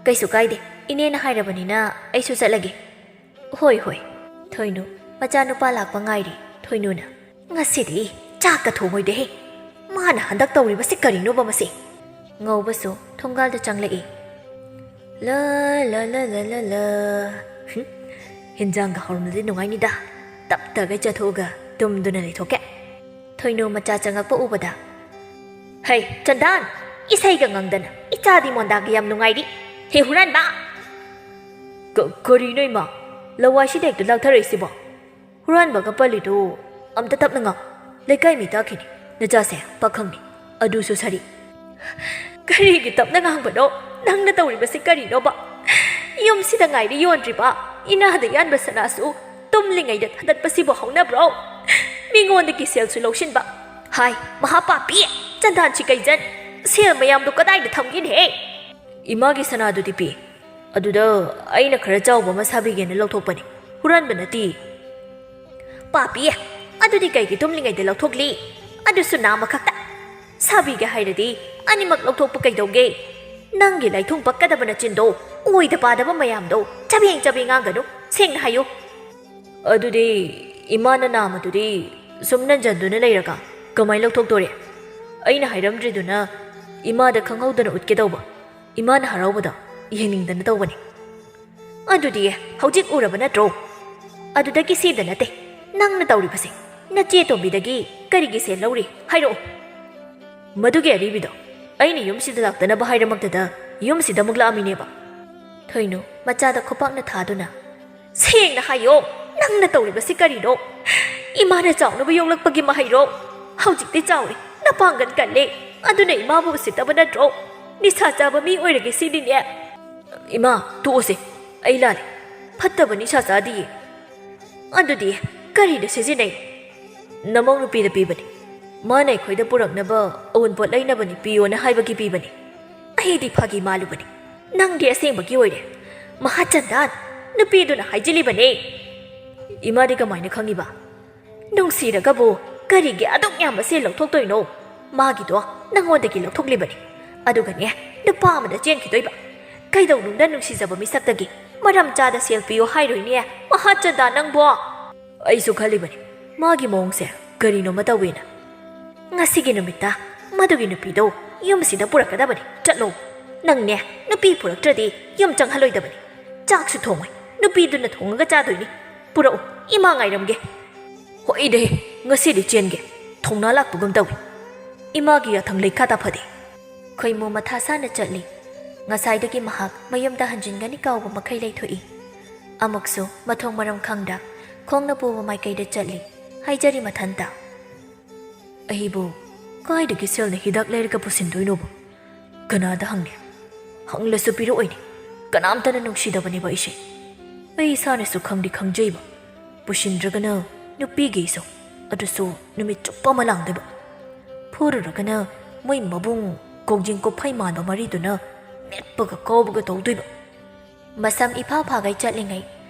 ꯀꯩꯁꯨ ꯀꯥꯏꯗꯦ, ꯏꯅꯦꯅ ꯍꯥꯏꯔꯕꯅꯤꯅ ꯑꯩꯁꯨ ꯆꯠꯂꯒꯦ꯫ ꯍꯣꯏ, ꯍꯣꯏ꯫ ꯊꯣꯏꯅꯨ ꯃꯆꯥꯅꯨꯄꯥ ꯂꯥꯛꯄ ꯉꯥꯏꯔꯤ꯫ ꯊꯣꯏꯅꯨꯅ, "ꯉꯁꯤꯗꯤ ꯆꯥꯛꯀ ꯊꯣꯡꯉꯣꯏꯗꯦꯍꯦ꯫ ꯃꯥꯅ ꯍꯟꯗꯛ ꯇꯧꯔꯤꯕꯁꯤ ꯀꯔꯤꯅꯣꯕ ꯃꯁꯤ?" ꯉꯧꯕꯁꯨ ꯊꯣꯡꯒꯥꯜꯗ ꯆꯪꯂꯛꯏ꯫ "ꯂ, ꯂ, ꯂ, ꯂ, ꯂ, ꯂ꯫ ꯍꯨꯝ, ꯍꯤꯟꯖꯥꯡꯒ ꯍꯧꯔꯝꯂꯗꯤ ꯅꯨꯡꯉꯥꯏꯅꯤꯗ꯫ ꯇꯞ ꯇꯈꯩ ꯆꯠꯊꯣꯛꯑꯒ ꯇꯨꯝꯗꯨꯅ ꯂꯩꯊꯣꯛꯀꯦ꯫" ꯊꯣꯏꯅꯨ ꯃꯆꯥ ꯆꯪꯉꯛꯄ ꯎꯕꯗ, "ꯍꯩ, ꯆꯟꯗꯥꯟ, ꯏꯁꯩꯒ ꯉꯪꯗꯅ ꯏꯆꯥꯗꯤ ꯃꯣꯟꯗꯥꯒ ꯌꯥꯝ ꯅꯨꯡꯉꯥꯏꯔꯤ꯫ ꯍꯦ ꯍꯨꯔꯥꯟꯕ!" "ꯀ-, ꯀꯔꯤꯅꯣ ꯏꯃꯥ? ꯂꯋꯥꯏꯁꯤꯗ ꯍꯦꯛꯇ ꯂꯥꯛꯊꯔꯛꯏꯁꯤꯕꯣ? ꯍꯨꯔꯥꯟꯕꯒ ꯄꯜꯂꯤꯗꯨ ꯑꯝꯇ ꯇꯞꯅ ꯉꯥꯡ꯫ ꯂꯩꯀꯥꯏ ꯃꯤ ꯇꯥꯈꯤꯅꯤ꯫ ꯅꯆꯥꯁꯦ ꯄꯥꯈꯪꯅꯤ, ꯑꯗꯨꯁꯨ ꯁꯥꯔꯤ꯫" "ꯀꯔꯤꯒꯤ ꯇꯞꯅ ꯉꯥꯡꯕꯅꯣ? ꯅꯪꯅ ꯇꯧꯔꯤꯕꯁꯤ ꯀꯔꯤꯅꯣꯕ? ꯌꯨꯝꯁꯤꯗ ꯉꯥꯏꯔꯤ ꯌꯣꯟꯗ꯭ꯔꯤꯕ ꯏꯅꯥꯗ ꯌꯥꯟꯕ ꯁꯅꯥꯁꯨ ꯇꯨꯝꯂꯤꯉꯩꯗ ꯊꯥꯗꯠꯄꯁꯤꯕꯨ ꯍꯧꯅꯕ꯭ꯔꯣ? ꯃꯤꯉꯣꯟꯗꯒꯤ ꯁꯦꯜꯁꯨ ꯂꯧꯁꯤꯟꯕ꯫ ꯍꯥꯏ, ꯃꯍꯥꯄꯥꯄꯤ! ꯆꯟꯗꯥꯟꯁꯤ ꯀꯩꯖꯟ! ꯁꯦꯜ ꯃꯌꯥꯝꯗꯨ ꯀꯗꯥꯏꯗ ꯊꯝꯒꯦꯅꯦꯍꯦ?" "ꯏꯃꯥꯒꯤ ꯁꯅꯥꯗꯨꯗꯤ ꯄꯤ꯫ ꯑꯗꯨꯗ ꯑꯩꯅ ꯈꯔ ꯆꯥꯎꯕ ꯑꯃ ꯁꯥꯕꯤꯒꯦꯅ ꯂꯧꯊꯣꯛꯄꯅꯤ꯫ ꯍꯨꯔꯥꯟꯕ ꯅꯠꯇꯦ꯫" "ꯄꯥꯄꯤ, ꯑꯗꯨꯗꯤ ꯀꯩꯒꯤ ꯇꯨꯝꯂꯤꯉꯩꯗ ꯂꯧꯊꯣꯛꯂꯤ? ꯑꯗꯨꯁꯨ ꯅꯥ ꯑꯃꯈꯛꯇ꯫ ꯁꯥꯕꯤꯒꯦ ꯍꯥꯏꯔꯗꯤ ꯑꯅꯤꯃꯛ ꯂꯧꯊꯣꯛꯄ ꯀꯩꯗꯧꯒꯦ? ꯅꯪꯒꯤ ꯂꯩꯊꯨꯡ ꯄꯛꯀꯗꯕ ꯅꯆꯤꯟꯗꯣ, ꯑꯣꯏꯗ ꯄꯥꯗꯕ ꯃꯌꯥꯝꯗꯣ ꯆꯕꯦꯡ ꯆꯕꯦꯡ ꯉꯥꯡꯒꯅꯨ, ꯁꯦꯡꯅ ꯍꯥꯏꯌꯨ꯫" "ꯑꯗꯨꯗꯤ ꯏꯃꯥꯅ ꯅꯥꯝꯃꯗꯨꯗꯤ ꯁꯨꯝ ꯅꯟꯖꯟꯗꯨꯅ ꯂꯩꯔꯒ ꯀꯃꯥꯏ ꯂꯧꯊꯣꯛꯇꯣꯔꯤ? ꯑꯩꯅ ꯍꯥꯏꯔꯝꯗ꯭ꯔꯤꯗꯨꯅ ꯏꯃꯥꯗ ꯈꯪꯍꯧꯗꯅ ꯎꯠꯀꯦ ꯇꯧꯕ꯫ ꯏꯃꯥꯅ ꯍꯔꯥꯎꯕꯗꯣ ꯌꯦꯡꯅꯤꯡꯗꯅ ꯇꯧꯕꯅꯤ꯫" "ꯑꯗꯨꯗꯤ ꯍꯧꯖꯤꯛ ꯎꯔꯕ ꯅꯠꯇ꯭ꯔꯣ? ꯑꯗꯨꯗꯒꯤ ꯁꯤꯗ ꯅꯠꯇꯦ ꯅꯪꯅ ꯇꯧꯔꯤꯕꯁꯦ꯫ ꯅꯆꯦ ꯇꯣꯝꯕꯤꯗꯒꯤ ꯀꯔꯤꯒꯤ ꯁꯦꯜ ꯂꯧꯔꯤ? ꯍꯥꯏꯔꯛꯑꯣ꯫" "ꯃꯗꯨꯒꯤ ꯑꯔꯤꯕꯤꯗꯣ ꯑꯩꯅ ꯌꯨꯝꯁꯤꯗ ꯂꯥꯛꯇꯅꯕ ꯍꯥꯏꯔꯃꯛꯇꯗ ꯌꯨꯝꯁꯤꯗ ꯑꯃꯨꯛ ꯂꯥꯛꯑꯝꯃꯤꯅꯦꯕ꯫" ꯊꯣꯏꯅꯨ ꯃꯆꯥꯗ ꯈꯨꯄꯥꯛꯅ ꯊꯥꯗꯨꯅ, "ꯁꯦꯡꯅ ꯍꯥꯏꯌꯣ, ꯅꯪꯅ ꯇꯧꯔꯤꯕꯁꯤ ꯀꯔꯤꯅꯣ? ꯏꯃꯥꯅ ꯆꯥꯎꯅꯕ ꯌꯣꯛꯂꯛꯄꯒꯤ ꯃꯍꯩꯔꯣ? ꯍꯧꯖꯤꯛꯇꯤ ꯆꯥꯎꯔꯦ, ꯅꯄꯥꯡꯒꯜ ꯀꯜꯂꯦ, ꯑꯗꯨꯅ ꯏꯃꯥꯕꯨ ꯎꯁꯤꯠꯇꯕ ꯅꯠꯇ꯭ꯔꯣ? ꯅꯤꯁꯥ ꯆꯥꯕ ꯃꯤ ꯑꯣꯏꯔꯒꯦ ꯁꯤꯅꯤꯅꯦ꯫" "ꯏꯃꯥ, ꯇꯣꯛꯑꯣꯁꯦ, ꯑꯩ ꯂꯥꯜꯂꯦ꯫ ꯐꯠꯇꯕ ꯅꯤꯁꯥ ꯆꯥꯗꯤꯌꯦ꯫" "ꯑꯗꯨꯗꯤ ꯀꯔꯤꯗ ꯁꯤꯖꯤꯟꯅꯩ?" "ꯅꯃꯧ ꯅꯨꯄꯤꯗ ꯄꯤꯕꯅꯤ꯫ ꯃꯥꯅ ꯑꯩꯈꯣꯏꯗ ꯄꯨꯔꯛꯅꯕ ꯑꯎꯟꯄꯣꯠ ꯂꯩꯅꯕꯅꯤ ꯄꯤꯌꯣꯅ ꯍꯥꯏꯕꯒꯤ ꯄꯤꯕꯅꯤ꯫" "ꯑꯩꯗꯤ ꯐꯥꯒꯤ ꯃꯥꯜꯂꯨꯕꯅꯤ, ꯅꯪꯗꯤ ꯑꯁꯦꯡꯕꯒꯤ ꯑꯣꯏꯔꯦ꯫ ꯃꯍꯥꯆꯟꯗꯥꯟ, ꯅꯨꯄꯤꯗꯨꯅ ꯍꯥꯏꯖꯤꯜꯂꯤꯕꯅꯦ꯫" "ꯏꯃꯥꯗꯤ ꯀꯃꯥꯏꯅ ꯈꯪꯉꯤꯕ?" ꯅꯨꯡꯁꯤꯔꯒꯕꯨ ꯀꯔꯤꯒꯤ ꯑꯗꯨꯛ ꯌꯥꯝꯕ ꯁꯦꯜ ꯂꯧꯊꯣꯛꯇꯣꯏꯅꯣ? ꯃꯥꯒꯤꯗꯣ ꯅꯪꯉꯣꯟꯗꯒꯤ ꯂꯧꯊꯣꯛꯂꯤꯕꯅꯤ꯫ ꯑꯗꯨꯒꯅꯦ, ꯅꯨꯄꯥ ꯑꯃꯗ ꯆꯦꯟꯈꯤꯗꯣꯏꯕ꯫ ꯀꯩꯗꯧꯅꯨꯡꯗ ꯅꯨꯡꯁꯤꯖꯕ ꯃꯤꯁꯛꯇꯒꯤ ꯃꯔꯝ ꯆꯥꯗ ꯁꯦꯜ ꯄꯤꯌꯨ ꯍꯥꯏꯔꯣꯏꯅꯦ, ꯃꯍꯥꯆꯟꯗ ꯅꯪꯕꯣ꯫ ꯑꯩꯁꯨ ꯈꯜꯂꯤꯕꯅꯤ, ꯃꯥꯒꯤ ꯃꯑꯣꯡꯁꯦ ꯀꯔꯤꯅꯣꯃ ꯇꯧꯋꯦꯅ꯫ ꯉꯁꯤꯒꯤ ꯅꯨꯃꯤꯠꯇ ꯃꯗꯨꯒꯤ ꯅꯨꯄꯤꯗꯣ ꯌꯨꯝꯁꯤꯗ ꯄꯨꯔꯛꯀꯗꯕꯅꯤ꯫ ꯆꯠꯂꯣ꯫ ꯅꯪꯅꯦ, ꯅꯨꯄꯤ ꯄꯨꯔꯛꯇ꯭ꯔꯗꯤ ꯌꯨꯝ ꯆꯪꯍꯜꯂꯣꯏꯗꯕꯅꯤ꯫ ꯆꯥꯛꯁꯨ ꯊꯣꯡꯉꯣꯏ, ꯅꯨꯄꯤꯗꯨꯅ ꯊꯣꯡꯉꯒ ꯆꯥꯗꯣꯏꯅꯤ꯫ ꯄꯨꯔꯛꯎ, ꯏꯃꯥ ꯉꯥꯏꯔꯝꯒꯦ꯫ ꯍꯣꯏꯗꯦ, ꯉꯁꯤꯗꯤ ꯆꯦꯟꯒꯦ꯫ ꯊꯧꯅꯥ ꯂꯥꯛꯄꯒꯨꯝ ꯇꯧꯏ꯫ ꯏꯃꯥꯒꯤ ꯌꯥꯊꯪ ꯂꯩꯈꯥ ꯇꯥꯐꯗꯦ꯫ ꯈꯣꯏꯃꯨ ꯃꯊꯥ ꯁꯥꯅ ꯆꯠꯂꯤ꯫ ꯉꯁꯥꯏꯗꯒꯤ ꯃꯍꯥꯛ ꯃꯌꯨꯝꯗ ꯍꯟꯖꯤꯟꯒꯅꯤ ꯀꯥꯎꯕ ꯃꯈꯩ ꯂꯩꯊꯣꯛꯏ꯫ ꯑꯃꯨꯛꯁꯨ ꯃꯊꯣꯡ ꯃꯔꯝ ꯈꯪꯗ ꯈꯣꯡꯅ ꯄꯨꯕ ꯃꯥꯏꯀꯩꯗ ꯆꯠꯂꯤ꯫ ꯍꯥꯏꯖꯔꯤ ꯃꯊꯟꯇ꯫ ꯑꯩꯕꯨ ꯀꯥꯏꯗꯒꯤ ꯁꯦꯜꯅ ꯍꯤꯗꯥꯛ ꯂꯩꯔꯒ ꯄꯨꯁꯤꯟꯗꯣꯏꯅꯣꯕ? ꯀꯅꯥꯗ ꯍꯪꯅꯤ? ꯍꯪꯂꯁꯨ ꯄꯤꯔꯛꯑꯣꯏꯅꯦ꯫ ꯀꯅꯥꯝꯇꯅ ꯅꯨꯡꯁꯤꯗꯕꯅꯦꯕ ꯑꯩꯁꯦ꯫ ꯑꯩ ꯏꯁꯥꯅꯁꯨ ꯈꯪꯗꯤ ꯈꯪꯖꯩꯕ꯫ ꯄꯨꯁꯤꯟꯗ꯭ꯔꯒꯅ ꯅꯨꯄꯤꯒꯤ ꯏꯁꯧ, ꯑꯗꯨꯁꯨ ꯅꯨꯃꯤꯠ ꯆꯨꯞꯄ ꯑꯃ ꯂꯥꯡꯗꯣꯏꯕ꯫ ꯐꯨꯔꯨꯔꯒꯅ ꯃꯣꯏ ꯃꯕꯨꯡ ꯀꯣꯛꯖꯤꯡ ꯀꯣꯛꯐꯩ ꯃꯥꯟꯕ ꯃꯔꯤꯗꯨꯅ ꯅꯦꯠꯄꯒ ꯀꯥꯎꯕꯒ ꯇꯧꯗꯣꯏꯕ꯫ ꯃꯁꯝ ꯏꯐꯥ ꯐꯥꯒꯩ ꯆꯠꯂꯤꯉꯩ,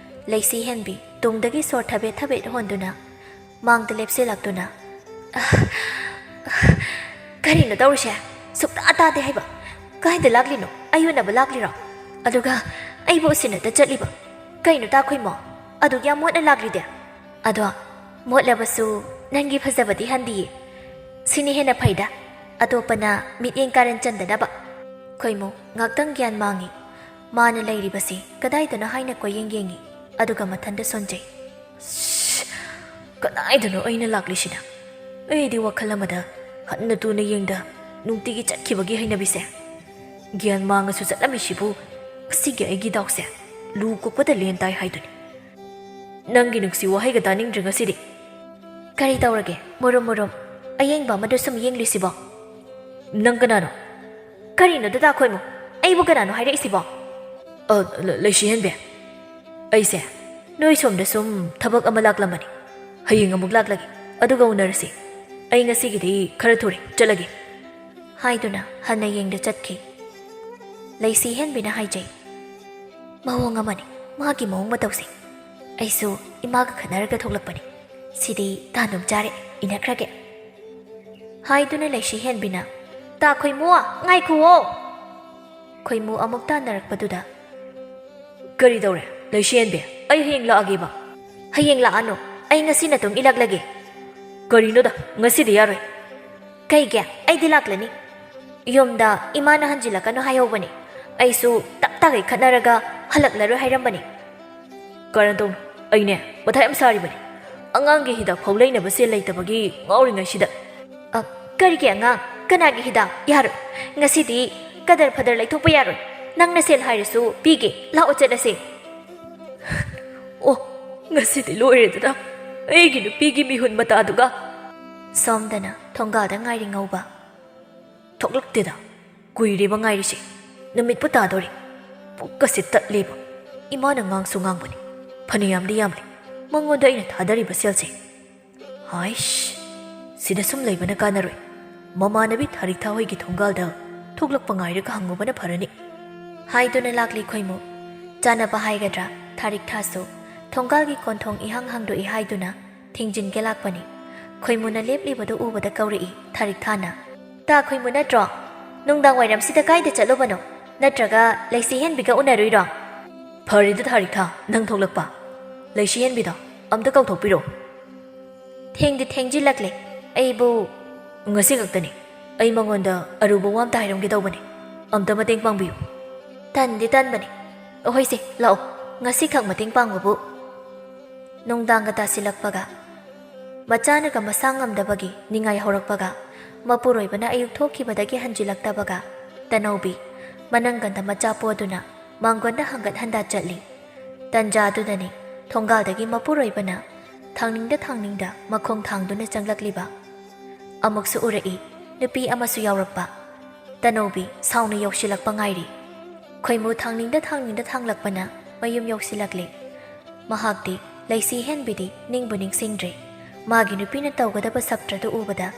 ꯂꯩꯁꯤ ꯍꯦꯟꯕꯤ ꯇꯨꯡꯗꯒꯤ ꯁꯣꯔ ꯊꯕꯦꯠ ꯊꯕꯦꯠ ꯍꯣꯟꯗꯨꯅ ꯃꯥꯡꯗ ꯂꯦꯞꯁꯤꯜꯂꯛꯇꯨꯅ, "ꯑꯍ, ꯑꯍ, ꯀꯔꯤꯅꯣ ꯇꯧꯔꯤꯁꯦ? ꯁꯨꯛꯇꯥ ꯇꯥꯗꯦ ꯍꯥꯏꯕ꯫ ꯀꯥꯏꯗ ꯂꯥꯛꯂꯤꯅꯣ? ꯑꯩ ꯎꯅꯕ ꯂꯥꯛꯂꯤꯔꯣ? ꯑꯗꯨꯒ ꯑꯩꯕꯨ ꯎꯁꯤꯟꯅꯗ ꯆꯠꯂꯤꯕ? ꯀꯩꯅꯣ ꯇꯥꯈꯣꯏꯃꯣ? ꯑꯗꯨꯛ ꯌꯥꯝ ꯃꯣꯠꯅ ꯂꯥꯛꯂꯤꯗꯤ?" ꯑꯗꯣ ꯃꯣꯠꯂꯕꯁꯨ ꯅꯪꯒꯤ ꯐꯖꯕꯗꯤ ꯍꯟꯗꯤꯌꯦ꯫ ꯁꯤꯅ ꯍꯦꯟꯅ ꯐꯩꯗ, ꯑꯇꯣꯞꯄꯅ ꯃꯤꯠꯌꯦꯡ ꯀꯥꯔꯟ ꯆꯟꯗꯅꯕ꯫ ꯈꯣꯏꯃꯨ ꯉꯥꯛꯇꯪ ꯒ꯭ꯌꯥꯟ ꯃꯥꯡꯉꯤ꯫ ꯃꯥꯅ ꯂꯩꯔꯤꯕꯁꯤ ꯀꯗꯥꯏꯗꯅꯣ ꯍꯥꯏꯅ ꯀꯣꯏꯌꯦꯡ ꯌꯦꯡꯉꯤ, ꯑꯗꯨꯒ ꯃꯊꯟꯇ ꯁꯣꯟꯖꯩ꯫ "ꯁ꯭ꯁ! ꯀꯗꯥꯏꯗꯅꯣ ꯑꯩꯅ ꯂꯥꯛꯂꯤꯁꯤꯅ? ꯑꯩꯗꯤ ꯋꯥꯈꯜ ꯑꯃꯗ ꯍꯟꯅ ꯇꯨꯅ ꯌꯦꯡꯗ ꯅꯨꯡꯇꯤꯒꯤ ꯆꯠꯈꯤꯕꯒꯤ ꯍꯩꯅꯕꯤꯁꯦ꯫ ꯒ꯭ꯌꯥꯟ ꯃꯥꯡꯉꯁꯨ ꯆꯠꯂꯝꯃꯤꯁꯤꯕꯨ ꯉꯁꯤꯒꯤ ꯑꯩꯒꯤ ꯗꯥꯎꯁꯦ ꯂꯨ ꯀꯣꯛꯄꯗ ꯂꯦꯟ ꯇꯥꯏ ꯍꯥꯏꯗꯨꯅꯤ꯫ ꯅꯪꯒꯤ ꯅꯨꯡꯁꯤ ꯋꯥꯍꯩꯒ ꯇꯥꯅꯤꯡꯗ꯭ꯔꯦ ꯉꯁꯤꯗꯤ꯫" "ꯀꯔꯤ ꯇꯧꯔꯒꯦ? ꯃꯨꯔꯨꯝ ꯃꯨꯔꯨꯝ ꯑꯌꯦꯡꯕ ꯑꯃꯗ ꯁꯨꯝ ꯌꯦꯡꯂꯤꯁꯤꯕꯣ?" "ꯅꯪ ꯀꯅꯥꯅꯣ?" "ꯀꯔꯤꯅꯣ ꯗꯗꯥ ꯈꯣꯏꯃꯨ? ꯑꯩꯕꯨ ꯀꯅꯥꯅꯣ ꯍꯥꯏꯔꯛꯏꯁꯤꯕꯣ?" "ꯑ, ꯂ-, ꯂꯩꯁꯤ ꯍꯦꯟꯕꯤ꯫ ꯑꯩꯁꯦ ꯅꯣꯏ ꯁꯣꯝꯗ ꯁꯨꯝ ꯊꯕꯛ ꯑꯃ ꯂꯥꯛꯂꯝꯕꯅꯤ꯫ ꯍꯌꯦꯡ ꯑꯃꯨꯛ ꯂꯥꯛꯂꯒꯦ꯫ ꯑꯗꯨꯒ ꯎꯅꯔꯁꯤ꯫ ꯑꯩ ꯉꯁꯤꯒꯤꯗꯤ ꯈꯔ ꯊꯨꯔꯦ, ꯆꯠꯂꯒꯦ꯫" ꯍꯥꯏꯗꯨꯅ ꯍꯟꯅ ꯌꯦꯡꯗ ꯆꯠꯈꯤ꯫ ꯂꯩꯁꯤ ꯍꯦꯟꯕꯤꯅ ꯍꯥꯏꯖꯩ, "ꯃꯑꯣꯡ ꯑꯃꯅꯤ ꯃꯥꯒꯤ ꯃꯑꯣꯡ ꯃꯇꯧꯁꯦ꯫ ꯑꯩꯁꯨ ꯏꯃꯥꯒ ꯈꯟꯅꯔꯒ ꯊꯣꯛꯂꯛꯄꯅꯤ꯫ "ꯁꯤꯗꯤ ꯇꯥꯟꯗꯨꯝ ꯆꯥꯔꯦ, ꯏꯟꯅꯈ꯭ꯔꯒꯦ" ꯍꯥꯏꯗꯨꯅ ꯂꯩꯁꯤ ꯍꯦꯟꯕꯤꯅ, "ꯇꯥ ꯈꯣꯏꯃꯨ, ꯉꯥꯏꯈꯨꯋꯣ!" ꯈꯣꯏꯃꯨ ꯑꯃꯨꯛ ꯇꯥꯟꯅꯔꯛꯄꯗꯨꯗ, "ꯀꯔꯤ ꯇꯧꯔꯦ ꯂꯩꯁꯤ ꯍꯦꯟꯕꯤ? ꯑꯩ ꯍꯌꯦꯡ ꯂꯥꯛꯑꯒꯦꯕ꯫" "ꯍꯌꯦꯡ ꯂꯥꯛꯑꯅꯨ, ꯑꯩ ꯉꯁꯤ ꯅꯇꯨꯡ ꯏꯜꯂꯛꯂꯒꯦ꯫" "ꯀꯔꯤꯅꯣꯗ, ꯉꯁꯤꯗꯤ ꯌꯥꯔꯣꯏ꯫" "ꯀꯩꯒꯤ? ꯑꯩꯗꯤ ꯂꯥꯛꯂꯅꯤ꯫ ꯌꯨꯝꯗ ꯏꯃꯥꯅ ꯍꯟꯖꯤꯜꯂꯛꯀꯅꯨ ꯍꯥꯏꯍꯧꯕꯅꯤ꯫ ꯑꯩꯁꯨ ꯇꯞ ꯇꯥꯒꯩ ꯈꯠꯅꯔꯒ ꯍꯜꯂꯛꯂꯔꯣꯏ ꯍꯥꯏꯔꯝꯕꯅꯤ꯫" "ꯀꯔꯟ ꯇꯧꯅꯨ, ꯑꯩꯅꯦ ꯃꯊꯥ ꯌꯥꯝ ꯁꯥꯔꯤꯕꯅꯤ꯫ ꯑꯉꯥꯡꯒꯤ ꯍꯤꯗꯥꯛ ꯐꯥꯎ ꯂꯩꯅꯕ ꯁꯦꯜ ꯂꯩꯇꯕꯒꯤ ꯉꯥꯎꯔꯤꯉꯩꯁꯤꯗ꯫" "ꯑ, ꯀꯔꯤꯒꯤ ꯑꯉꯥꯡ? ꯀꯅꯥꯒꯤ ꯍꯤꯗꯥꯛ? ꯌꯥꯔꯣꯏ꯫ ꯉꯁꯤꯗꯤ ꯀꯗꯔ ꯐꯗꯔ ꯂꯩꯊꯣꯛꯄ ꯌꯥꯔꯣꯏ꯫ ꯅꯪꯅ ꯁꯦꯜ ꯍꯥꯏꯔꯁꯨ ꯄꯤꯒꯦ꯫ ꯂꯥꯛꯑꯣ ꯆꯠꯂꯁꯦ꯫" "ꯑꯣ, ꯉꯁꯤꯗꯤ ꯂꯣꯏꯔꯦꯗꯅ, ꯑꯩꯒꯤ ꯅꯨꯄꯤꯒꯤ ꯃꯤꯍꯨꯟ ꯃꯇꯥꯗꯨꯒ!" ꯁꯣꯝꯗꯅ ꯊꯣꯡꯒꯥꯜꯗ ꯉꯥꯏꯔꯤ ꯉꯧꯕ꯫ "ꯊꯣꯛꯂꯛꯇꯦꯗ, ꯀꯨꯏꯔꯦꯕ ꯉꯥꯏꯔꯤꯁꯦ꯫ ꯅꯨꯃꯤꯠꯄꯨ ꯇꯥꯗꯣꯔꯦ꯫ ꯄꯨꯛꯀꯁꯦ ꯇꯠꯂꯦꯕ꯫ ꯏꯃꯥꯅ ꯉꯥꯡꯁꯨ ꯉꯥꯡꯕꯅꯤ, ꯐꯅꯌꯥꯝꯗꯤ ꯌꯥꯝꯂꯦ ꯃꯉꯣꯟꯗ ꯑꯩꯅ ꯊꯥꯗꯔꯤꯕ ꯁꯦꯜꯁꯦ꯫ ꯍꯥꯏꯁ, ꯁꯤꯗ ꯁꯨꯝ ꯂꯩꯕꯅ ꯀꯥꯟꯅꯔꯣꯏ꯫ ꯃꯃꯥꯟꯅꯕꯤ ꯊꯥꯔꯤꯛꯊꯥ ꯍꯣꯏꯒꯤ ꯊꯣꯡꯒꯥꯜꯗ ꯊꯣꯛꯂꯛꯄ ꯉꯥꯏꯔꯒ ꯍꯪꯉꯨꯕꯅ ꯐꯔꯅꯤ꯫" ꯍꯥꯏꯗꯨꯅ ꯂꯥꯛꯂꯤ ꯈꯣꯏꯃꯨ꯫ ꯆꯥꯅꯕ ꯍꯥꯏꯒꯗ꯭ꯔꯥ, ꯊꯥꯔꯤꯛꯊꯥꯁꯨ ꯊꯣꯡꯒꯥꯜꯒꯤ ꯀꯣꯟꯊꯣꯡ ꯏꯍꯥꯡ ꯍꯥꯡꯗꯣꯛꯏ ꯍꯥꯏꯗꯨꯅ ꯊꯤꯡꯖꯤꯟꯒꯦ ꯂꯥꯛꯄꯅꯤ꯫ ꯈꯣꯏꯃꯨꯅ ꯂꯦꯞꯂꯤꯕꯗꯨ ꯎꯕꯗ ꯀꯧꯔꯛꯏ ꯊꯥꯔꯤꯛꯊꯥꯅ, "ꯇꯥ ꯈꯣꯏꯃꯨ ꯅꯠꯇ꯭ꯔꯣ? ꯅꯨꯡꯗꯥꯡ ꯋꯥꯏꯔꯝꯁꯤꯗ ꯀꯥꯏꯗ ꯆꯠꯂꯨꯕꯅꯣ? ꯅꯠꯇ꯭ꯔꯒ ꯂꯩꯁꯤ ꯍꯦꯟꯕꯤꯒ ꯎꯅꯔꯨꯏꯔꯣ?" "ꯐꯔꯦꯗ ꯊꯥꯔꯤꯛꯊꯥ, ꯅꯪ ꯊꯣꯛꯂꯛꯄ꯫ ꯂꯩꯁꯤ ꯍꯦꯟꯕꯤꯗꯣ ꯑꯝꯇ ꯀꯧꯊꯣꯛꯄꯤꯔꯣ꯫" "ꯊꯦꯡꯗꯤ ꯊꯦꯡꯖꯤꯜꯂꯛꯂꯦ꯫ ꯑꯩꯕꯨ" "ꯉꯁꯤ ꯈꯛꯇꯅꯤ꯫ ꯑꯩ ꯃꯉꯣꯟꯗ ꯑꯔꯨꯕ ꯋꯥ ꯑꯝꯇ ꯍꯥꯏꯔꯝꯒꯦ ꯇꯧꯕꯅꯤ꯫ ꯑꯝꯇ ꯃꯇꯦꯡ ꯄꯥꯡꯕꯤꯌꯨ꯫" ꯇꯟꯗꯤ ꯇꯟꯕꯅꯤ꯫ "ꯑꯍꯣꯏꯁꯦ, ꯂꯥꯛꯑꯣ, ꯉꯁꯤꯈꯛ ꯃꯇꯦꯡ ꯄꯥꯡꯕꯕꯨ꯫" ꯅꯨꯡꯗꯥꯡꯒ ꯇꯥꯁꯤꯜꯂꯛꯄꯒ, ꯃꯆꯥꯅꯒ ꯃꯁꯥ ꯉꯝꯗꯕꯒꯤ ꯅꯤꯡꯉꯥꯏ ꯍꯧꯔꯛꯄꯒ, ꯃꯄꯨꯔꯣꯏꯕꯅ ꯑꯌꯨꯛ ꯊꯣꯛꯈꯤꯕꯗꯒꯤ ꯍꯟꯖꯤꯜꯂꯛꯇꯕꯒ, ꯇꯅꯧꯕꯤ ꯃꯅꯪꯒꯟꯗ ꯃꯆꯥ ꯄꯣꯗꯨꯅ ꯃꯥꯡꯒꯣꯟꯗ ꯍꯪꯒꯠ ꯍꯟꯗꯥ ꯆꯠꯂꯤ꯫ ꯇꯟꯖꯥꯗꯨꯗꯅꯤ ꯊꯣꯡꯒꯥꯜꯗꯒꯤ ꯃꯄꯨꯔꯣꯏꯕꯅ ꯊꯥꯡꯅꯤꯡꯗ ꯊꯥꯡꯅꯤꯡꯗ ꯃꯈꯣꯡ ꯊꯥꯡꯗꯨꯅ ꯆꯪꯂꯛꯂꯤꯕ꯫ ꯑꯃꯨꯛꯁꯨ ꯎꯔꯛꯏ, ꯅꯨꯄꯤ ꯑꯃꯁꯨ ꯌꯥꯎꯔꯛꯄ꯫ ꯇꯅꯧꯕꯤ ꯁꯥꯎꯅ ꯌꯧꯁꯤꯜꯂꯛꯄ ꯉꯥꯏꯔꯤ꯫ ꯈꯣꯏꯃꯨ ꯊꯥꯡꯅꯤꯡꯗ ꯊꯥꯡꯅꯤꯡꯗ ꯊꯥꯡꯂꯛꯄꯅ ꯃꯌꯨꯝ ꯌꯧꯁꯤꯜꯂꯛꯂꯦ꯫ ꯃꯍꯥꯛꯇꯤ ꯂꯩꯁꯤ ꯍꯦꯟꯕꯤꯗꯤ ꯅꯤꯡꯕꯨ ꯅꯤꯡꯁꯤꯡꯗ꯭ꯔꯦ꯫ ꯃꯥꯒꯤ ꯅꯨꯄꯤꯅ ꯇꯧꯒꯗꯕ ꯁꯞꯇ꯭ꯔꯗꯨ ꯎꯕꯗ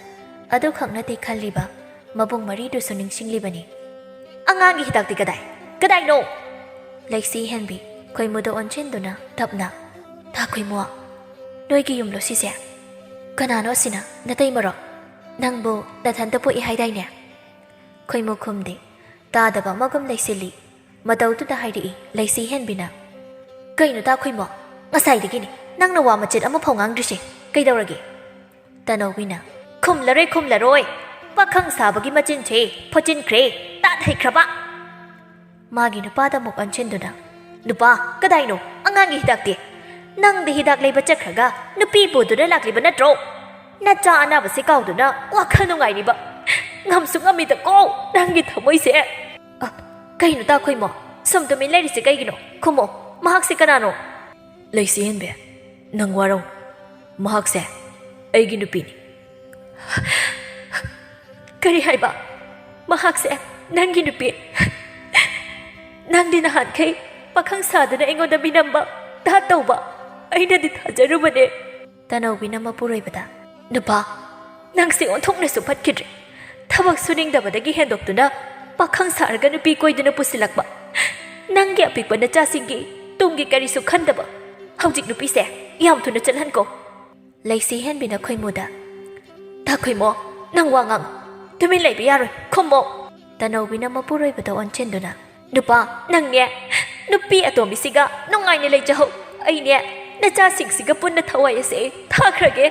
ꯑꯗꯨꯈꯛ ꯅꯠꯇꯦ ꯈꯜꯂꯤꯕ, ꯃꯕꯨꯡ ꯃꯔꯤꯗꯨꯁꯨ ꯅꯤꯡꯁꯤꯡꯂꯤꯕꯅꯤ꯫ "ꯑꯉꯥꯡꯒꯤ ꯍꯤꯗꯥꯛꯇꯤ ꯀꯗꯥꯏ? ꯀꯗꯥꯏꯅꯣ?" ꯂꯩꯁꯤ ꯍꯦꯟꯕꯤ ꯈꯣꯏꯃꯨꯗ ꯑꯣꯟꯁꯤꯟꯗꯨꯅ ꯇꯞꯅ, "ꯇꯥ ꯈꯣꯏꯃꯨ, "ꯅꯣꯏꯒꯤ ꯌꯨꯝꯂꯣ ꯁꯤꯁꯦ? ꯀꯅꯥꯅꯣ ꯑꯁꯤꯅ? ꯅꯇꯩꯃꯔꯣ? ꯅꯪꯕꯨ ꯅꯊꯟꯇ ꯄꯣꯛꯏ ꯍꯥꯏꯗꯥꯏꯅꯦ?" ꯈꯣꯏꯃꯨ ꯈꯨꯝꯗꯦ꯫ ꯇꯥꯗꯕ ꯑꯃꯒꯨꯝ ꯂꯩꯁꯤꯜꯂꯤ꯫ ꯃꯇꯧꯗꯨꯗ ꯍꯥꯏꯔꯛꯏ ꯂꯩꯁꯤ ꯍꯦꯟꯕꯤꯅ, "ꯀꯩꯅꯣ ꯇꯥ ꯈꯣꯏꯃꯣ? ꯉꯁꯥꯏꯗꯒꯤꯅꯤ ꯅꯪꯅ ꯋꯥ ꯃꯆꯦꯠ ꯑꯃꯐꯥꯎ ꯉꯥꯡꯗ꯭ꯔꯤꯁꯦ꯫ ꯀꯩꯗꯧꯔꯒꯦ?" ꯇꯅꯧꯕꯤꯅ, "ꯈꯨꯝꯂꯔꯣꯏ, ꯈꯨꯝꯂꯔꯣꯏ꯫ ꯄꯥꯈꯪ ꯁꯥꯕꯒꯤ ꯃꯆꯤꯟꯁꯦ ꯐꯣꯠꯆꯤꯟꯈ꯭ꯔꯦ, ꯇꯥꯠ ꯍꯩꯈ꯭ꯔꯕ!" ꯃꯥꯒꯤ ꯅꯨꯄꯥꯗ ꯑꯃꯨꯛ ꯑꯣꯟꯁꯤꯟꯗꯨꯅ, "ꯅꯨꯄꯥ, ꯀꯗꯥꯏꯅꯣ ꯑꯉꯥꯡꯒꯤ ꯍꯤꯗꯥꯛꯇꯤ? ꯅꯪꯗ ꯍꯤꯗꯥꯛ ꯂꯩꯕ ꯆꯠꯈ꯭ꯔꯒ ꯅꯨꯄꯤ ꯄꯨꯗꯨꯅ ꯂꯥꯛꯂꯤꯕ ꯅꯠꯇ꯭ꯔꯣ? ꯅꯆꯥ ꯑꯅꯥꯕꯁꯦ ꯀꯥꯎꯗꯨꯅ ꯋꯥꯈꯜ ꯅꯨꯡꯉꯥꯏꯔꯤꯕ꯫ ꯉꯝꯁꯨ ꯉꯝꯃꯤꯗꯀꯣ ꯅꯪꯒꯤ ꯊꯃꯣꯏꯁꯦ꯫ ꯑ, ꯀꯩꯅꯣ ꯇꯥ ꯈꯣꯏꯃꯣ? ꯁꯨꯝ ꯇꯨꯃꯤꯟ ꯂꯩꯔꯤꯁꯦ ꯀꯩꯒꯤꯅꯣ? ꯈꯨꯝꯃꯣ, ꯃꯍꯥꯛꯁꯦ ꯀꯅꯥꯅꯣ?" "ꯂꯩꯁꯤ ꯍꯦꯟꯕꯤ, ꯅꯪ ꯋꯥꯔꯧ꯫ ꯃꯍꯥꯛꯁꯦ ꯑꯩꯒꯤ ꯅꯨꯄꯤꯅꯤ꯫" "ꯀꯔꯤ ꯍꯥꯏꯕ? ꯃꯍꯥꯛꯁꯦ ꯅꯪꯒꯤ ꯅꯨꯄꯤ? ꯅꯪꯗꯤ ꯅꯍꯥꯟꯈꯩ ꯄꯥꯈꯪ ꯁꯥꯗꯨꯅ ꯑꯩꯉꯣꯟꯗ ꯃꯤꯅꯝꯕ ꯇꯥꯠ ꯇꯧꯕ ꯑꯩꯅꯗꯤ ꯊꯥꯖꯔꯨꯕꯅꯦ꯫" ꯇꯅꯧꯕꯤꯅ ꯃꯄꯨꯔꯣꯏꯕꯗ, "ꯅꯨꯄꯥ, ꯅꯪꯁꯦ ꯑꯣꯟꯊꯣꯛꯅꯁꯨ ꯐꯠꯈꯤꯗ꯭ꯔꯦ꯫ ꯊꯕꯛ ꯁꯨꯅꯤꯡꯗꯕꯗꯒꯤ ꯍꯦꯟꯗꯣꯛꯇꯨꯅ ꯄꯥꯈꯪ ꯁꯥꯔꯒ ꯅꯨꯄꯤ ꯀꯣꯏꯗꯨꯅ ꯄꯨꯁꯤꯜꯂꯛꯄ꯫ ꯅꯪꯒꯤ ꯑꯄꯤꯛꯄ ꯅꯆꯥꯁꯤꯡꯒꯤ ꯇꯨꯡꯒꯤ ꯀꯔꯤꯁꯨ ꯈꯟꯗꯕ꯫ ꯍꯧꯖꯤꯛ ꯅꯨꯄꯤꯁꯦ ꯌꯥꯝ ꯊꯨꯅ ꯆꯠꯍꯟꯀꯣ꯫" ꯂꯩꯁꯤ ꯍꯦꯟꯕꯤꯅ ꯈꯣꯏꯃꯨꯗ, "ꯇꯥ ꯈꯣꯏꯃꯣ, ꯅꯪ ꯋꯥ ꯉꯥꯡ꯫ ꯇꯨꯃꯤꯟ ꯂꯩꯕ ꯌꯥꯔꯣꯏ, ꯈꯨꯝꯃꯣ꯫" ꯇꯅꯧꯕꯤꯅ ꯃꯄꯨꯔꯣꯏꯕꯗ ꯑꯣꯟꯁꯤꯟꯗꯨꯅ, "ꯅꯨꯄꯥ, ꯅꯪꯅꯦ ꯅꯨꯄꯤ ꯑꯇꯣꯝꯕꯤꯁꯤꯒ ꯅꯨꯡꯉꯥꯏꯅ ꯂꯩꯖꯍꯧ꯫ ꯑꯩꯅꯦ ꯅꯆꯥꯁꯤꯡꯁꯤꯒ ꯄꯨꯟꯅ ꯊꯋꯥꯏ ꯑꯁꯦ ꯊꯥꯈ꯭ꯔꯒꯦ꯫"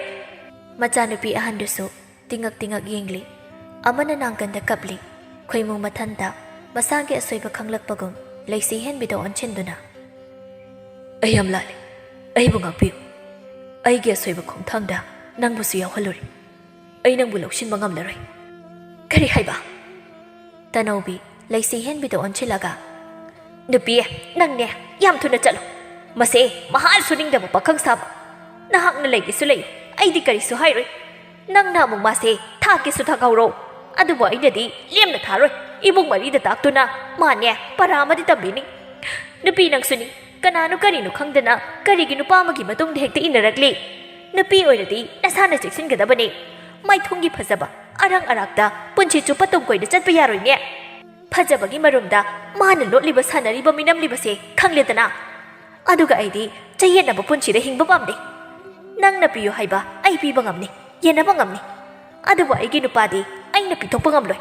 ꯃꯆꯥꯅꯨꯄꯤ ꯑꯍꯟꯗꯨꯁꯨ ꯇꯤꯉꯛ ꯇꯤꯉꯛ ꯌꯦꯡꯂꯤ꯫ ꯑꯃꯅ ꯅꯥꯡꯒꯟꯗ ꯀꯞꯂꯤ꯫ ꯈꯣꯏꯃꯨ ꯃꯊꯟꯇ ꯃꯁꯥꯒꯤ ꯑꯁꯣꯏꯕ ꯈꯪꯂꯛꯄꯒꯨꯝ ꯂꯩꯁꯤ ꯍꯦꯟꯕꯤꯗ ꯑꯣꯟꯁꯤꯟꯗꯨꯅ, "ꯑꯩ ꯌꯥꯝ ꯂꯥꯜꯂꯤ꯫ ꯑꯩꯕꯨ ꯉꯥꯛꯄꯤꯌꯨ꯫ ꯑꯩꯒꯤ ꯑꯁꯣꯏꯕ ꯈꯣꯡꯊꯥꯡꯗ ꯅꯪꯕꯨꯁꯨ ꯌꯥꯎꯍꯜꯂꯨꯔꯦ꯫ ꯑꯩ ꯅꯪꯕꯨ ꯂꯧꯁꯤꯟꯕ ꯉꯝꯂꯔꯣꯏ꯫" "ꯀꯔꯤ ꯍꯥꯏꯕ?" ꯇꯅꯧꯕꯤ ꯂꯩꯁꯤ ꯍꯦꯟꯕꯤꯗ ꯑꯣꯟꯁꯤꯜꯂꯒ, "ꯅꯨꯄꯤ, ꯅꯪꯅꯦ ꯌꯥꯝ ꯊꯨꯅ ꯆꯠꯂꯣ꯫ ꯃꯁꯦ ꯃꯍꯥ ꯁꯨꯅꯤꯡꯗꯕ ꯄꯥꯈꯪ ꯁꯥꯕ꯫ ꯅꯍꯥꯛꯅ ꯂꯩꯒꯦꯁꯨ ꯂꯩꯌꯨ, ꯑꯩꯗꯤ ꯀꯔꯤꯁꯨ ꯍꯥꯏꯔꯣꯏ꯫ ꯅꯪꯅ ꯑꯃꯨꯛ ꯃꯥꯁꯦ ꯊꯥꯛꯀꯦꯁꯨ ꯊꯥꯛꯍꯧꯔꯣ꯫ ꯑꯗꯨꯕꯨ ꯑꯩꯅꯗꯤ ꯂꯦꯝꯅ ꯊꯥꯔꯣꯏ꯫ ꯏꯃꯨꯡ ꯃꯔꯤꯗ ꯇꯥꯛꯇꯨꯅ ꯃꯥꯅꯦ ꯄꯔꯥ ꯑꯃꯗꯤ ꯇꯝꯕꯤꯅꯤ꯫ ꯅꯨꯄꯤ ꯅꯪꯁꯨꯅꯤ, ꯀꯅꯥꯅꯣ ꯀꯔꯤꯅꯣ ꯈꯪꯗꯅ ꯀꯔꯤꯒꯤ ꯅꯨꯄꯥ ꯑꯃꯒꯤ ꯃꯇꯨꯡꯗ ꯍꯦꯛꯇ ꯏꯟꯅꯔꯛꯂꯤ? ꯅꯨꯄꯤ ꯑꯣꯏꯔꯗꯤ ꯅꯁꯥꯅ ꯆꯦꯛꯁꯤꯟꯒꯗꯕꯅꯤ꯫ ꯃꯥꯏꯊꯣꯡꯒꯤ ꯐꯖꯕ, ꯑꯔꯪ ꯑꯔꯥꯛꯇ ꯄꯨꯟꯁꯤ ꯆꯨꯞꯄ ꯇꯨꯡ ꯀꯣꯏꯅ ꯆꯠꯄ ꯌꯥꯔꯣꯏꯅꯦ꯫ ꯐꯖꯕꯒꯤ ꯃꯔꯨꯝꯗ ꯃꯥꯅ ꯂꯣꯠꯂꯤꯕ, ꯁꯥꯟꯅꯔꯤꯕ, ꯃꯤꯅꯝꯂꯤꯕꯁꯦ ꯈꯪꯂꯦꯗꯅ꯫ ꯑꯗꯨꯒ ꯑꯩꯗꯤ ꯆꯌꯦꯠꯅꯕ ꯄꯨꯟꯁꯤꯗ ꯍꯤꯡꯕ ꯄꯥꯝꯗꯦ꯫" ꯅꯪꯅ ꯄꯤꯌꯨ ꯍꯥꯏꯕ ꯑꯩ ꯄꯤꯕ ꯉꯝꯅꯤ, ꯌꯦꯟꯅꯕ ꯉꯝꯅꯤ꯫ ꯑꯗꯨꯕꯨ ꯑꯩꯒꯤ ꯅꯨꯄꯥꯗꯤ ꯑꯩꯅ ꯄꯤꯊꯣꯛꯄ ꯉꯝꯂꯣꯏ꯫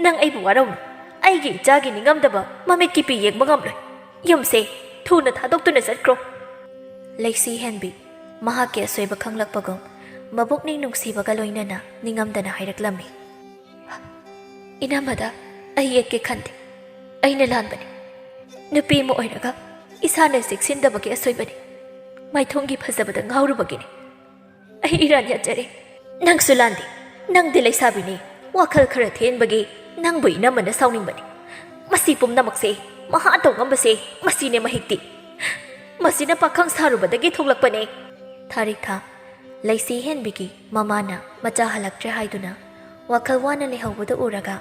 ꯅꯪ ꯑꯩꯕꯨ ꯋꯥꯔꯧꯅꯨ꯫ ꯑꯩꯒꯤ ꯏꯆꯥꯒꯤ ꯅꯤꯡꯉꯝꯗꯕ ꯃꯃꯤꯠꯀꯤ ꯄꯤ ꯌꯦꯡꯕ ꯉꯝꯂꯣꯏ꯫ ꯌꯨꯝꯁꯦ ꯊꯨꯅ ꯊꯥꯗꯣꯛꯇꯨꯅ ꯆꯠꯈ꯭ꯔꯣ꯫ ꯂꯩꯁꯤ ꯍꯦꯟꯕꯤ ꯃꯍꯥꯛꯀꯤ ꯑꯁꯣꯏꯕ ꯈꯪꯂꯛꯄꯒꯨꯝ ꯃꯕꯨꯛꯅꯤꯡ ꯅꯨꯡꯁꯤꯕꯒ ꯂꯣꯏꯅꯅ ꯅꯤꯡꯉꯝꯗꯅ ꯍꯥꯏꯔꯛꯂꯝꯃꯤ꯫ "ꯏꯅꯝꯃꯗ ꯑꯩ ꯌꯦꯠꯀꯦ ꯈꯟꯗꯦ꯫ ꯑꯩꯅ ꯂꯥꯟꯕꯅꯤ꯫ ꯅꯨꯄꯤ ꯑꯃ ꯑꯣꯏꯔꯒ ꯏꯁꯥꯅ ꯆꯦꯛꯁꯤꯟꯗꯕꯒꯤ ꯑꯁꯣꯏꯕꯅꯤ꯫ ꯃꯥꯏꯊꯣꯡꯒꯤ ꯐꯖꯕꯗ ꯉꯥꯎꯔꯨꯕꯒꯤꯅꯤ꯫ ꯑꯩ ꯏꯔꯥꯟ ꯌꯥꯖꯔꯦ꯫ ꯅꯪꯁꯨ ꯂꯥꯟꯗꯦ꯫ ꯅꯪꯗꯤ ꯂꯩꯁꯥꯕꯤꯅꯤ꯫ ꯋꯥꯈꯜ ꯈꯔ ꯊꯦꯟꯕꯒꯤ ꯅꯪꯕꯨ ꯏꯅꯝꯃꯅ ꯁꯥꯎꯅꯤꯡꯕꯅꯤ꯫ ꯃꯁꯤ ꯄꯨꯝꯅꯃꯛꯁꯦ ꯃꯍꯥꯛ ꯇꯧꯉꯝꯕꯁꯦ ꯃꯁꯤꯅꯦ ꯃꯍꯤꯛꯇꯤ꯫ ꯃꯁꯤꯅ ꯄꯥꯈꯪ ꯁꯥꯔꯨꯕꯗꯒꯤ ꯊꯣꯛꯂꯛꯄꯅꯦ꯫" ꯊꯥꯔꯤꯛꯊꯥ ꯂꯩꯁꯤ ꯍꯦꯟꯕꯤꯒꯤ ꯃꯃꯥꯅ ꯃꯆꯥ ꯍꯜꯂꯛꯇ꯭ꯔꯦ ꯍꯥꯏꯗꯨꯅ ꯋꯥꯈꯜ ꯋꯥꯅ ꯂꯩꯍꯧꯕꯗꯨ ꯎꯔꯒ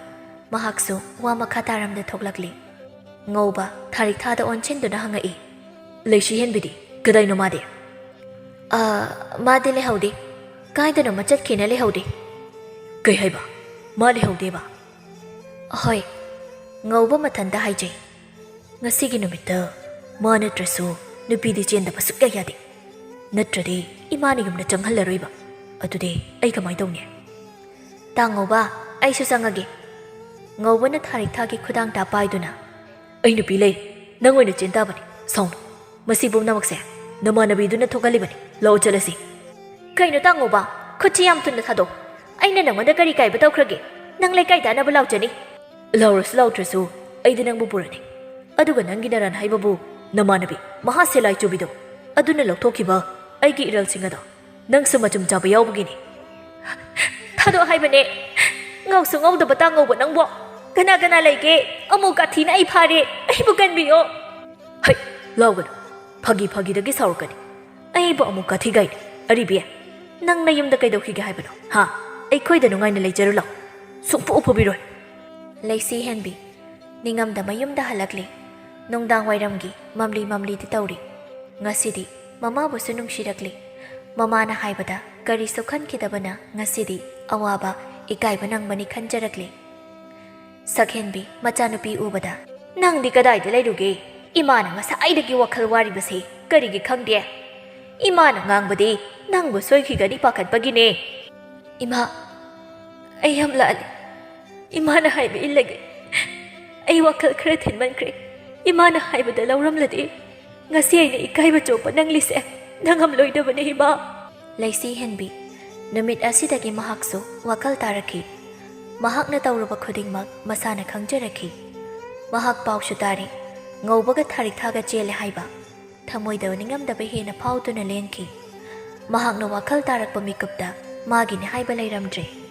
ꯃꯍꯥꯛꯁꯨ ꯋꯥ ꯃꯈꯥ ꯇꯥꯔꯝꯗ ꯊꯣꯛꯂꯛꯂꯤ꯫ ꯉꯧꯕ ꯊꯥꯔꯤꯛꯊꯥꯗ ꯑꯣꯟꯁꯤꯟꯗꯨꯅ ꯍꯪꯉꯛꯏ, "ꯂꯩꯁꯤ ꯍꯦꯟꯕꯤꯗꯤ ꯀꯗꯥꯏꯅꯣ ꯃꯥꯗꯤ?" "ꯑ, ꯃꯥꯗꯤ ꯂꯩꯍꯧꯗꯦ꯫ ꯀꯥꯏꯗꯅꯣꯃ ꯆꯠꯈꯤꯅ ꯂꯩꯍꯧꯗꯦ꯫" "ꯀꯩ ꯍꯥꯏꯕ? ꯃꯥ ꯂꯩꯍꯧꯗꯦꯕ?" "ꯍꯣꯏ꯫" ꯉꯧꯕ ꯃꯊꯟꯇ ꯍꯥꯏꯖꯩ꯫ "ꯉꯁꯤꯒꯤ ꯅꯨꯃꯤꯠꯇ ꯃꯥ ꯅꯠꯇ꯭ꯔꯁꯨ ꯅꯨꯄꯤꯗꯤ ꯆꯦꯟꯗꯕ ꯁꯨꯛꯌꯥ ꯌꯥꯗꯦ꯫ ꯅꯠꯇ꯭ꯔꯗꯤ ꯏꯃꯥꯅ ꯌꯨꯝꯗ ꯆꯪꯍꯜꯂꯔꯣꯏꯕ꯫ ꯑꯗꯨꯗꯤ ꯑꯩ ꯀꯃꯥꯏ ꯇꯧꯅꯤ?" "ꯇꯥ ꯉꯧꯕ, ꯑꯩꯁꯨ ꯆꯪꯉꯒꯦ꯫" ꯉꯧꯕꯅ ꯊꯥꯔꯤꯛꯊꯥꯒꯤ ꯈꯨꯗꯥꯡ ꯇꯥ ꯄꯥꯏꯗꯨꯅ, "ꯑꯩ ꯅꯨꯄꯤ ꯂꯩ, ꯅꯪ ꯑꯣꯏꯅ ꯆꯦꯟ ꯇꯥꯕꯅꯤ, ꯁꯥꯎꯅꯨ꯫ ꯃꯁꯤ ꯄꯨꯝꯅꯃꯛꯁꯦ ꯅꯃꯥꯟꯅꯕꯤꯗꯨꯅ ꯊꯣꯛꯍꯜꯂꯤꯕꯅꯤ꯫ ꯂꯥꯛꯑꯣ ꯆꯠꯂꯁꯤ꯫" "ꯀꯩꯅꯣ ꯇꯥ ꯉꯧꯕ, ꯈꯨꯠꯁꯤ ꯌꯥꯝ ꯊꯨꯅ ꯊꯥꯗꯣꯛ꯫ ꯑꯩꯅ ꯅꯪꯉꯣꯟꯗ ꯀꯔꯤ ꯀꯥꯏꯕ ꯇꯧꯈ꯭ꯔꯒꯦ? ꯅꯪ ꯂꯩꯀꯥꯏ ꯇꯥꯅꯕ ꯂꯥꯎꯖꯅꯤ꯫" "ꯂꯥꯎꯔꯁꯨ ꯂꯥꯎꯗ꯭ꯔꯁꯨ ꯑꯩꯗꯤ ꯅꯪꯕꯨ ꯄꯨꯔꯅꯤ꯫ ꯑꯗꯨꯒ ꯅꯪꯒꯤ ꯅꯔꯥꯟ ꯍꯥꯏꯕꯕꯨ ꯅꯃꯥꯟꯅꯕꯤ ꯃꯍꯥ ꯁꯦꯂꯥꯏ ꯆꯨꯕꯤꯗꯣ ꯑꯗꯨꯅ ꯂꯧꯊꯣꯛꯈꯤꯕ ꯑꯩꯒꯤ ꯏꯔꯜꯁꯤꯡ ꯑꯗꯣ ꯅꯪꯁꯨ ꯃꯆꯨꯝ ꯆꯥꯕ ꯌꯥꯎꯕꯒꯤꯅꯤ꯫" "ꯊꯥꯗꯣꯛ ꯍꯥꯏꯕꯅꯦ꯫ ꯉꯥꯎꯁꯨ ꯉꯥꯎꯗꯕ ꯇꯥ ꯉꯧꯕ ꯅꯪꯕꯣ꯫ ꯀꯅꯥ ꯀꯅꯥ ꯂꯩꯒꯦ? ꯑꯃꯨꯛ ꯀꯥꯊꯤꯅ ꯑꯩ ꯐꯥꯔꯦ꯫ ꯑꯩꯕꯨ ꯀꯟꯕꯤꯌꯣ꯫" "ꯍꯩ, ꯂꯥꯎꯒꯅꯨ꯫ ꯐꯥꯒꯤ ꯐꯥꯒꯤꯗꯒꯤ ꯁꯥꯎꯔꯛꯀꯅꯤ꯫ ꯑꯩꯕꯨ ꯑꯃꯨꯛ ꯀꯥꯊꯤꯒꯥꯏꯅꯤ꯫ ꯑꯔꯤꯕꯤ, ꯅꯪ ꯅꯌꯨꯝꯗ ꯀꯩꯗꯧꯈꯤꯒꯦ ꯍꯥꯏꯕꯅꯣ? ꯍꯥ? ꯑꯩꯈꯣꯏꯗ ꯅꯨꯡꯉꯥꯏꯅ ꯂꯩꯖꯔꯨ ꯂꯥꯎ꯫ ꯁꯨꯡꯐꯨ ꯐꯨꯕꯤꯔꯣꯏ꯫" ꯂꯩꯁꯤ ꯍꯦꯟꯕꯤ ꯅꯤꯡꯉꯝꯗ ꯃꯌꯨꯝꯗ ꯍꯜꯂꯛꯂꯤ꯫ ꯅꯨꯡꯗꯥꯡ ꯋꯥꯏꯔꯝꯒꯤ ꯃꯝꯂꯤ ꯃꯝꯂꯤꯗꯤ ꯇꯧꯔꯤ꯫ ꯉꯁꯤꯗꯤ ꯃꯃꯥꯕꯨꯁꯨ ꯅꯨꯡꯁꯤꯔꯛꯂꯤ꯫ ꯃꯃꯥꯅ ꯍꯥꯏꯕꯗ ꯀꯔꯤꯁꯨ ꯈꯟꯈꯤꯗꯕꯅ ꯉꯁꯤꯗꯤ ꯑꯋꯥꯕ, ꯏꯀꯥꯏꯕ ꯅꯪꯕꯅꯤ ꯈꯟꯖꯔꯛꯂꯤ꯫ ꯁꯛꯍꯦꯟꯕꯤ ꯃꯆꯥꯅꯨꯄꯤ ꯎꯕꯗ, "ꯅꯪꯗꯤ ꯀꯗꯥꯏꯗ ꯂꯩꯔꯨꯒꯦ? ꯏꯃꯥꯅ ꯉꯁꯥꯏꯗꯒꯤ ꯋꯥꯈꯜ ꯋꯥꯔꯤꯕꯁꯦ ꯀꯔꯤꯒꯤ ꯈꯪꯗꯦ? ꯏꯃꯥꯅ ꯉꯥꯡꯕꯗꯤ ꯅꯪꯕꯨ ꯁꯣꯏꯈꯤꯒꯅꯤ ꯄꯥꯈꯠꯄꯒꯤꯅꯦ꯫ ꯏꯃꯥ, ꯑꯩ ꯌꯥꯝ ꯂꯥꯜꯂꯤ꯫ ꯏꯃꯥꯅ ꯍꯥꯏꯕ ꯏꯜꯂꯒꯦ꯫ ꯑꯩ ꯋꯥꯈꯜ ꯈꯔ ꯊꯤꯟꯃꯟꯈ꯭ꯔꯦ꯫ ꯏꯃꯥꯅ ꯍꯥꯏꯕꯗ ꯂꯧꯔꯝꯂꯗꯤ ꯉꯁꯤ ꯑꯩꯅ ꯏꯀꯥꯏꯕ ꯆꯣꯛꯄ ꯅꯪꯂꯤꯁꯦ ꯅꯪꯉꯝꯂꯣꯏꯗꯕꯅꯦ, ꯏꯃꯥ꯫ ꯂꯩꯁꯤ ꯍꯦꯟꯕꯤ꯫ ꯅꯨꯃꯤꯠ ꯑꯁꯤꯗꯒꯤ ꯃꯍꯥꯛꯁꯨ ꯋꯥꯈꯜ ꯇꯥꯔꯛꯈꯤ꯫ ꯃꯍꯥꯛꯅ ꯇꯧꯔꯨꯕ ꯈꯨꯗꯤꯡꯃꯛ ꯃꯁꯥꯅ ꯈꯪꯖꯔꯛꯈꯤ꯫ ꯃꯍꯥꯛ ꯄꯥꯎꯁꯨ ꯇꯥꯔꯤ, ꯉꯧꯕꯒ ꯊꯥꯔꯤꯛꯊꯥꯒ ꯆꯦꯜꯂꯦ ꯍꯥꯏꯕ꯫ ꯊꯃꯣꯏꯗ ꯅꯤꯡꯉꯝꯗꯕ ꯍꯦꯟꯅ ꯐꯥꯎꯗꯨꯅ ꯂꯦꯟꯈꯤ꯫ ꯃꯍꯥꯛꯅ ꯋꯥꯈꯜ ꯇꯥꯔꯛꯄ ꯃꯤꯀꯨꯞꯇ ꯃꯥꯒꯤꯅꯤ ꯍꯥꯏꯕ ꯂꯩꯔꯝꯗ꯭ꯔꯦ꯫